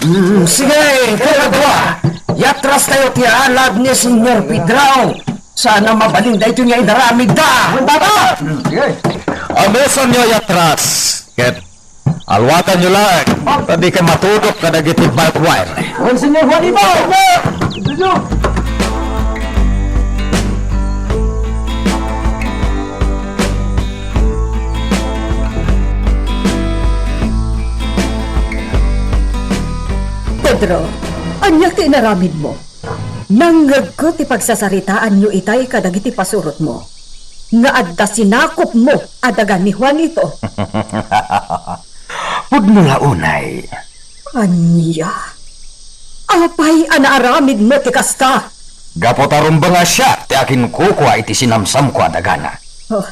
Mm, sige, kayo dua. Iatras tayo ti alad ni Señor Pedro. Sana mabalin daytoy nga inaramidda. Baba! Sige. Amesanyo iatras. Ket alwatanyo laeng, ta dikay matudok kadagiti barbed wire. Wen, Señor Juanito! Pedro, ania ti inaramidmo? Nangngegko ti pagsasaritaanyo itay kadagiti pasurotmo, nga adda sinakopmo a daga ni Juanito. Pudno la unay. Ania? Apay a naaramidmo ti kasta? Gapu ta rumbeng a siak ti akinkukua iti sinamsamko a dagana. Oh,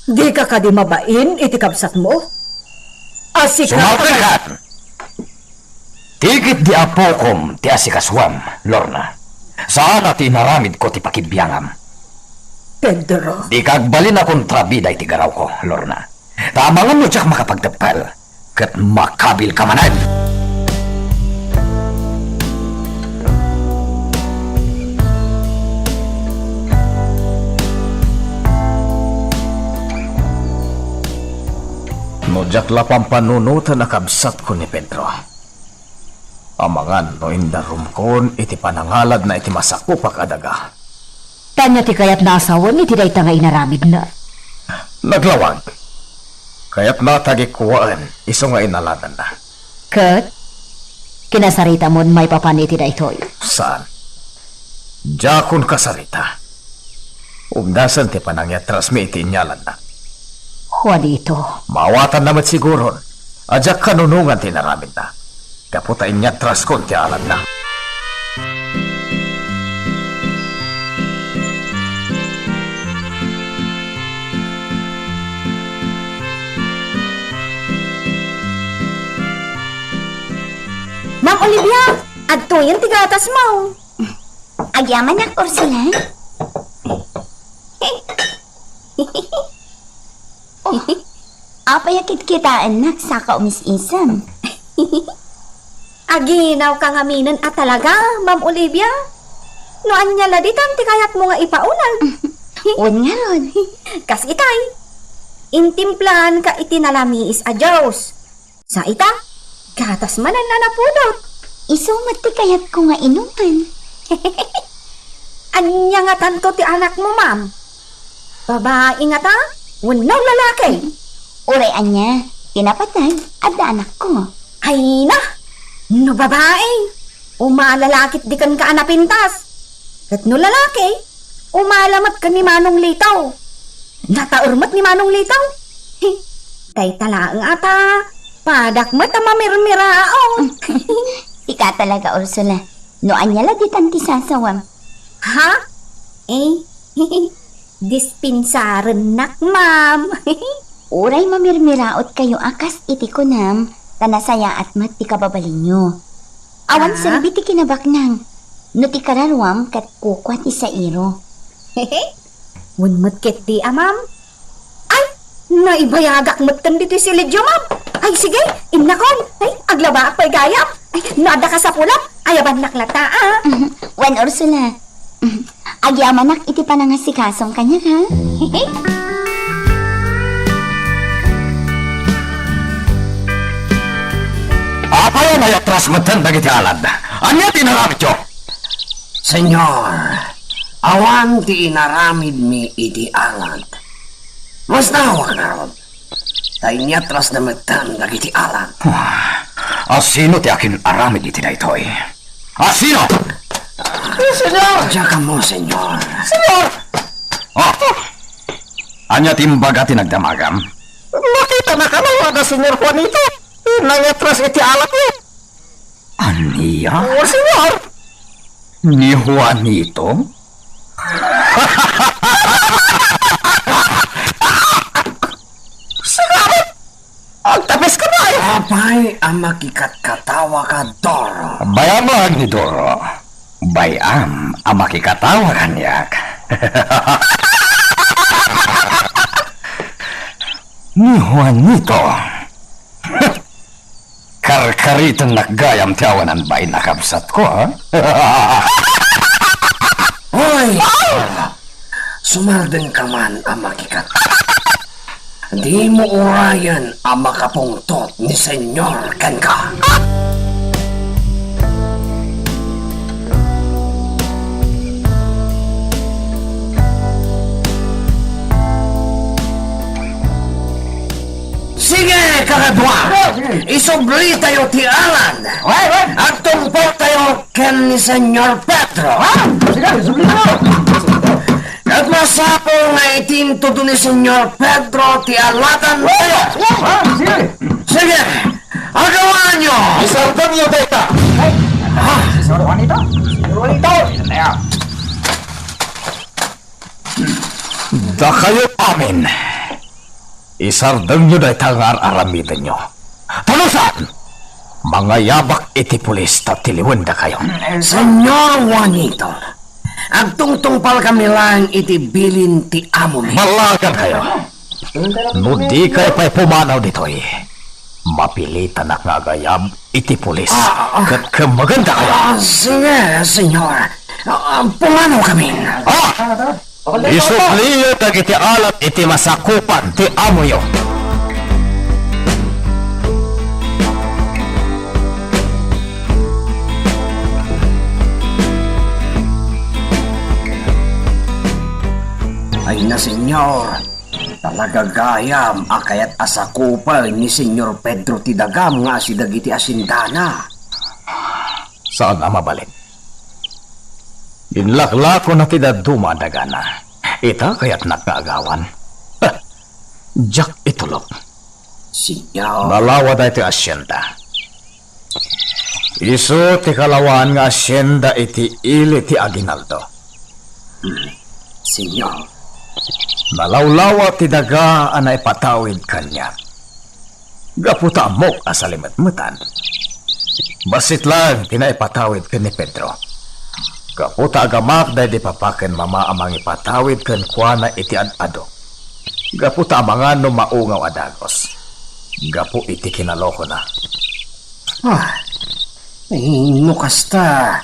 dika kadi mabain iti kabsatmo? A sika Sumaltengkan! Ti ket di apokom ti asikasuam, Lorna. Saan a ti inaramidko ti pakibiangam. Pedro. Dika agbalin a kontrabida iti garawko, Lorna. Ta amangan no diak makapagteppel, ket makabilka manen. No diak la pampanunoten a kabsatko ni Pedro, amangan no indarumkon iti panangaladna iti masakupak a daga. Ania ti kayatna a sawen iti dayta nga inaramidna? Naglawag. Kayatna ti agikkuaen isu nga inaladanna. Ket kinasaritamon maipapan iti daytoy? Saan. Diakon kasarita. Umdasen ti panangiatrasmi iti inyalanna. Juanito. Maawatanna met siguron a diak kanunongan ti inaramidna. Gapu ta inyatraskon ti aladna. Ma'am Olivia, adtoyen ti gatasmo. Agyamanak, Ursula. Oh, apay a kitkitaennak saka umis-isem? Aginawka ngaminen a talaga, Ma'am Olivia. No ania la ditan ti kayatmo nga ipauneg? Wen ngarud. Kas itay, intimplaanka iti nalamiis a Dios. Sa ita, gatas manen a napudot. Isu met ti kayatko nga inumen. Ania ngatanto ti anakmo, ma'am? Babai ngata wenno lalaki? Uray ania, ti napateg, adda anakko. Ay na, no babai, umala la ketdi kenka a napintas. Ket no lalaki, umala met ken ni Manong Lito. Nataer met ni Manong Lito. Dayta laeng ata, padak met a mamirmiraot. Sika talaga, Ursula. No ania la ditan ti sasawam? Ha? Eh, dispensarennak, ma'am. Uray mamirmiraotkayo a kas iti kunam, ta nasayaat met ti kababalinyo. Awan Ah? serbi ti kinabaknang. No ti kararuam ket kukua ti sairo. Wen met ketdi a, ma'am. Ay, naibayagak met ken ditoy silidyo, ma'am. Ay, sige, innakon. Ay, aglabaak pay gayam. Ay, no adda kasapulam, ayabannak latta, ah. Wen, Ursula. Agyamanak iti panangasigasong kaniak, ha? Apay a naiatras metten dagiti alad? Ania ti inaramidyo? Señor, awan ti inaramidmi iti alad. Masdawak ngarud, ta inyatras na metten dagiti alan. Ah, asino ti akin-aramid iti daytoy? Asino? Eh, Senyor! Diak ammo, Senyor. Senyor! Oh, ania ti imbaga ti nagdamagam? Nakita na kano nga da Senyor Juanito? Nangyatras iti alakyo. Ania? Oo, Senyor. Ni Juanito? Siguro, agtapis ka ba? Apay a makikatkatawaka, Doro? Bayam ni Doro. Bayam a makikatawa kaniak. Ni Juanito. Karkaritennak gayam ti awanan bain a kabsatko, ha? Hoy! Sumardengka man a makikat. Dimo urayen a makapungtot ni Senyor kenka. Sige, kakadua. Ah, sige. Isublitayo ti alan. Wen, wen. Agtungpaltayo ken ni Senyor Pedro. Ah, sige, isublitayo. Ket masapul nga itintudo ni Senyor Pedro ti alatan. Ah, sige. Sige, agawanyo. Isardengyo dayta. Ay, ah, Senyor Juanito. Senyor Juanito. Ayan. Dakayo amin, isardengyo dayta nga ar-aramidenyo. Talusan! Mangayabak iti pulis ta tiliwendakayo. Senyor Juanito, agtungtungpalkami laeng iti bilin ti amomi. Ballagankayo. No dikay pay pumanaw ditoy, mapilitanak nga agayab iti pulis. Ah, ah. Ket kemmegendakayo. Ah, sige, senyor. Ah, pumanawkamin. Ah! Isubliyo dagiti alat iti masakupan ti amoyo. Ay na, senyor. Talaga gayam a kayat a sakupen ni Senyor Pedro ti dagam nga asideg iti asiendana. Saan a mabalin. Inlaklakona ti dadduma a dagana. Ita kayatnak nga agawan. Heh, diak itulok. Senyor. Nalawa daytoy asienda. Isu ti kalawaan nga asienda iti ili ti aguinaldo. Hmm, senyor. Nalawlawa ti daga a naipatawid kaniak. Gapu ta ammok a salimetmetan. Bassit laeng ti naipatawid ken ni Pedro. Gapu ta agamak daydi papa ken mama a mangipatawid kenkuana iti ad-ado. Gapu ta amangan no maungaw a dagus. Gapu iti kinalokona. Ah, eh, no kasta,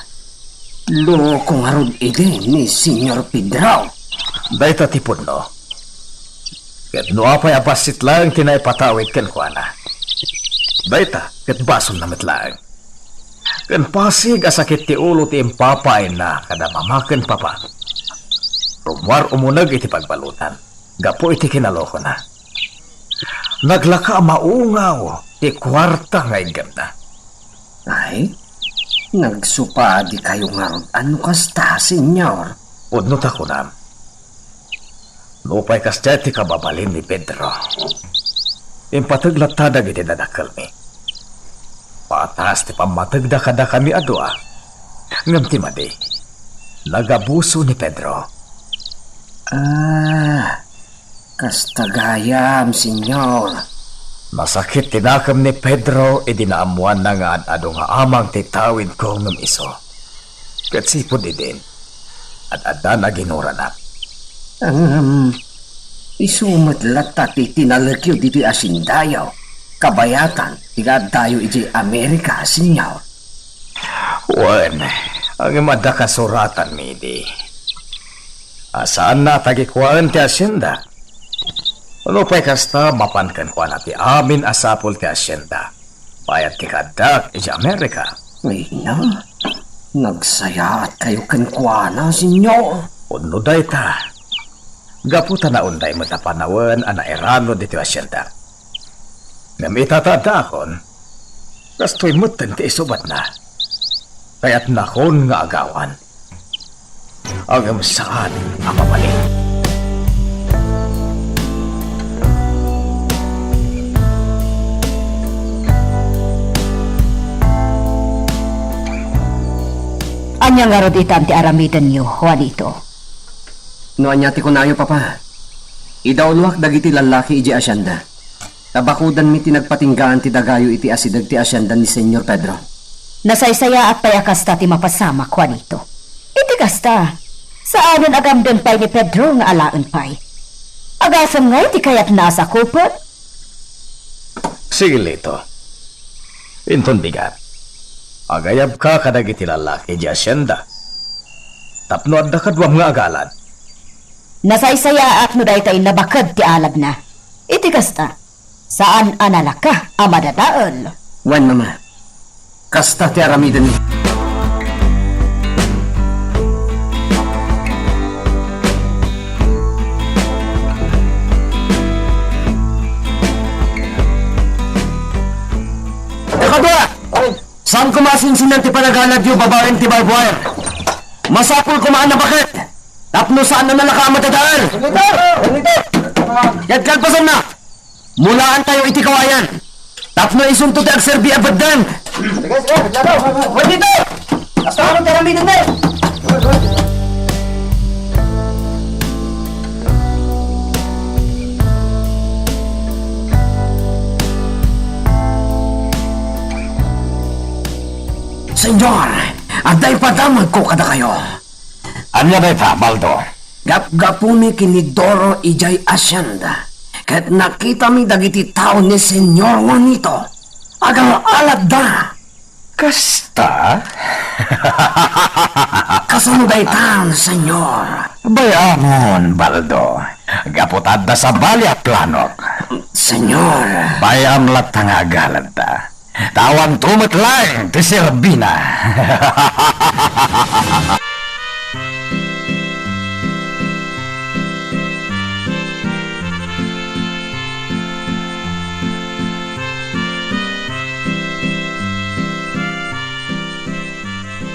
loko ngarud idi ni Senyor Pedro. Dayta ti pudno. Ket no apay a bassit laeng ti naipatawid kenkuana, dayta ket basolna met laeng. Ken pasig a sakit ti ulo ti impapaayna kada mama ken papa. Rummuar umuneg iti pagbalutan gapu iti kinalokona. Naglaka a maungaw ti kuarta nga iggemna. Ay, nagsupadikayo ngarud a no kasta, senyor? Pudno ta kunam. Nupay kasdiay ti kababalin ni Pedro, impateg latta dagiti dadakkelmi. Patas ti pammategda kadakami a dua, ngem ti madi, nagabuso ni Pedro. Ah, kasta gayam, senyor. Nasakit ti nakem ni Pedro idi naammoanna nga ad-adu nga amang ti tawidko ngem isu. Ket sipud idin, ad-addan a ginuranak. Ngem, isu met latta ti tinalekyo ditoy asiendayo, kabayatan ti addayo idiay Amerika, senyor. Wen, ngem adda kasuratanmi idi a saanna a tagikuaen ti asienda. Nupay kasta, mapan kenkuana ti amin a sapul ti asienda. Bayat ti kaaddak idiay Amerika. Ay na, nagsayaatkayo kenkuana, senyor. Pudno dayta. gapu ta naunday met a panawen a nairano ditoy asienda. Ngem ita ta addaakon, kastoy metten ti isubatna. Kayatnakon nga agawan. Ngem saan a mabalin. Ania ngarud itan ti aramidenyo, Juanito? No ania ti kunayo, Papa, idawloak dagiti lallaki idiay asienda. Ta bakudanmi ti nagpatinggaan ti dagayo iti asideg ti asienda ni Señor Pedro. Nasaysayaat pay a kasta ti mapasamak, Juanito. Iti kasta, saanen a gamden pay ni Pedro nga alaen pay. Agasem ngay ti kayatna a sakupen? Sige, Lito. Inton bigat, agayabka kadagiti lallaki idiay asienda. Tapno adda kaduam nga agalad. Nasaysayaat no dayta innabaked ti aladna. Iti kasta, saan a nalaka a madadael. Wen, Mama. Kasta ti aramidenmi. Ikadua, saan koma a sinsinan ti panagaladyo babaen ti barbed wire. Masapul koma a nabaked tapno saan a nalaka a madadael. Ket kalpasanna, mulaantayo iti kawayan tapno isunto ti agserbi a beddeng. Sige, sige, bigla daw. Pwede to! Basta anong karamihan na eh. Señor, adda ipadamagko kadakayo. Ania dayta, Baldo? Gapgapumi ken ni Doro idiay asienda, ket nakitami dagiti tao ni Señor Juanito. Agal-aladda. Kasta? Kasano daytan, Señor? Bay-amon, Baldo. Gapu ta adda sabali a planok. Señor. Bay-am latta nga agaladda. Ta awanto met laeng ti serbina.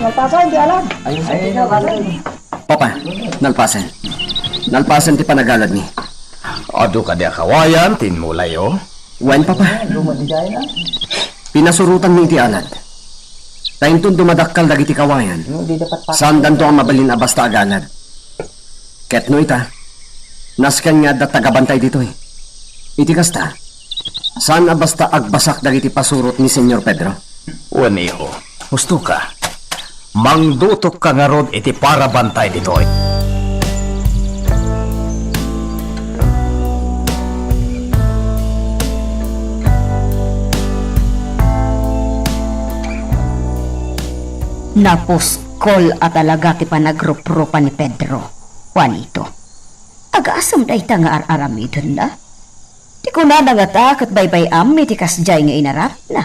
Nalpasan ti alam. Ay, ay, ay, ay. Papa, nalpasen. Nalpasen ti panagaladmi. Adu kadi a kawayan ti inmulayo? Wen, Papa. Pinasurotanmi iti alad. Ta inton dumadakkel dagiti kawayan, saandanto a mabalin a basta agalad. Ket no ita, nasken nga adda tagabantay ditoy. Iti kasta, saan a basta agbasak dagiti pasurot ni Señor Pedro. Wen, iho, husto ka. Mangdutok ka ngarud iti parabantay ditoy. Napuskol a talaga ti panagruprupa ni Pedro, Juanito. Agasem dayta nga ar-aramidenna. Ti kunana ngata ket baybay-am iti kasdiay nga inaramidna.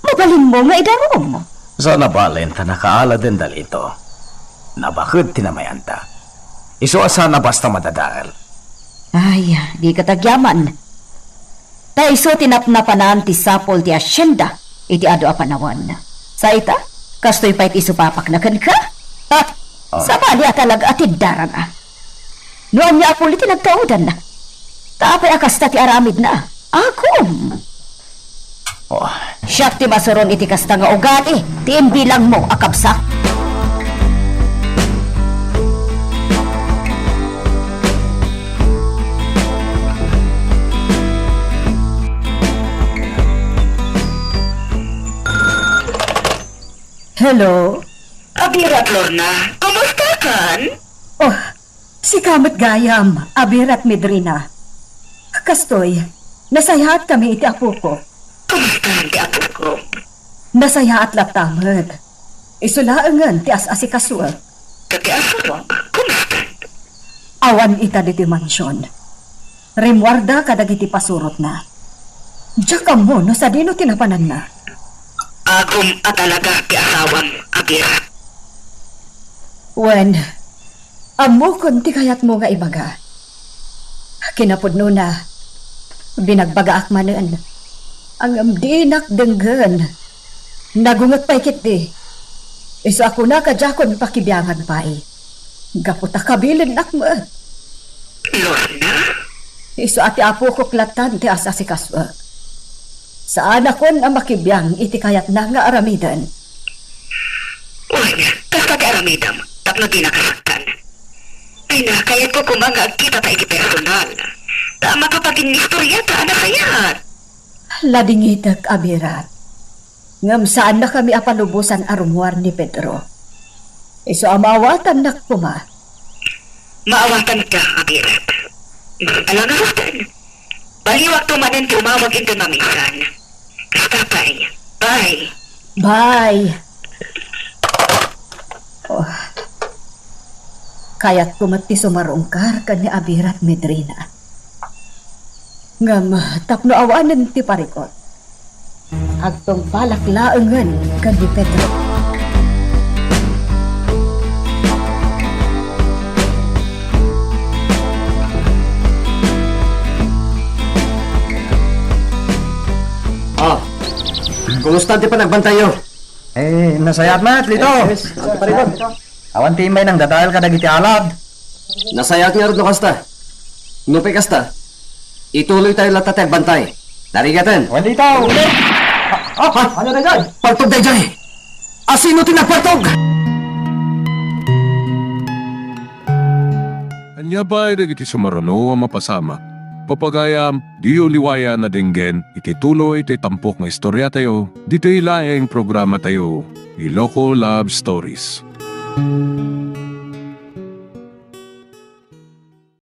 Mabalinmo nga idarum. Saan a balen ta nakaaladen da Lito. Nabaked ti namayanta. Isu a saan a basta madadael. Ay, dika agyaman. Ta isu ti napnapanan ti sapul ti asienda iti adu a panawen. Sa ita, kastoy pay ti isupapakna kenka? Ha? Ah. Sabali a talaga a tiddaran a. No ania a puli ti nagtaudanna? Ta apay a kasta ti aramidna? Agum! Oh. Siak ti masuron iti kasta nga ugali ti imbilangmo a kabsat. Hello? Abirat, Lorna, kumusta kan? Oh, sika met gayam, Abirat Medrina. Kastoy, nasayaat kami iti apoko. Kumusta ti apoko? Nasayaat latta met. Isu laengen ti as-asikasuek. Ket ti asawam, kumusta? Awan ita ditoy mansion. Rimmuarda kadagiti pasurotna. Diak ammo no sadino ti napananna. Agum a talaga ti asawam, Abirat. Wen, ammokon ti kayatmo nga ibaga. Kinapudnona, binagbagaak manen. Ngem dinak denggen. Nagunget pay ketdi. Isu a kuna a diakon pakibiangan pay. Gapu ta kabilennak met. Lorna? Isu a ti apokok lattan ti as-asikasuek. Saanakon a makibiang iti kayatna nga aramiden. Wen, kasta ti aramidem, tapno dina kasaktan. Ay na, kayatko koma nga agkitata iti personal. Ta makapaginnistoriata a nasayaat. Ladingitek, Abirat. Ngem saannakami a palubosan a rummuar ni Pedro. Isu a maawatannak koma. Maawatanka, Abirat. Ala nga rustan. Baliwakto manen ti umawag inton mamisan. Kasta pay. Bye. Bye. Oh. Kayatko met ti sumarungkar ken ni Abirat, Medrina. Ngem tapno awanen ti parikot, agtungpalak laengen ken ni Pedro. Ah, kumusta ti panagbantayo? Eh, nasayaat met, Lito. Yes, yes. Awan ti immay nangdadael kadagiti alad. Nasayaat ngarud no kasta. Nupay kasta, ituloytayo latta ti agbantay. Narigaten. Wen, Lito. Ah, ah, ano daydiay? Paltog daydiay. Asino ti nagpaltog? Ania pay dagiti sumaruno a mapasamak? Pagayam, diyo liwayan a denggen iti tuloy ti tampok nga istoriatayo ditoy laeng programatayo, Iloko Love Stories.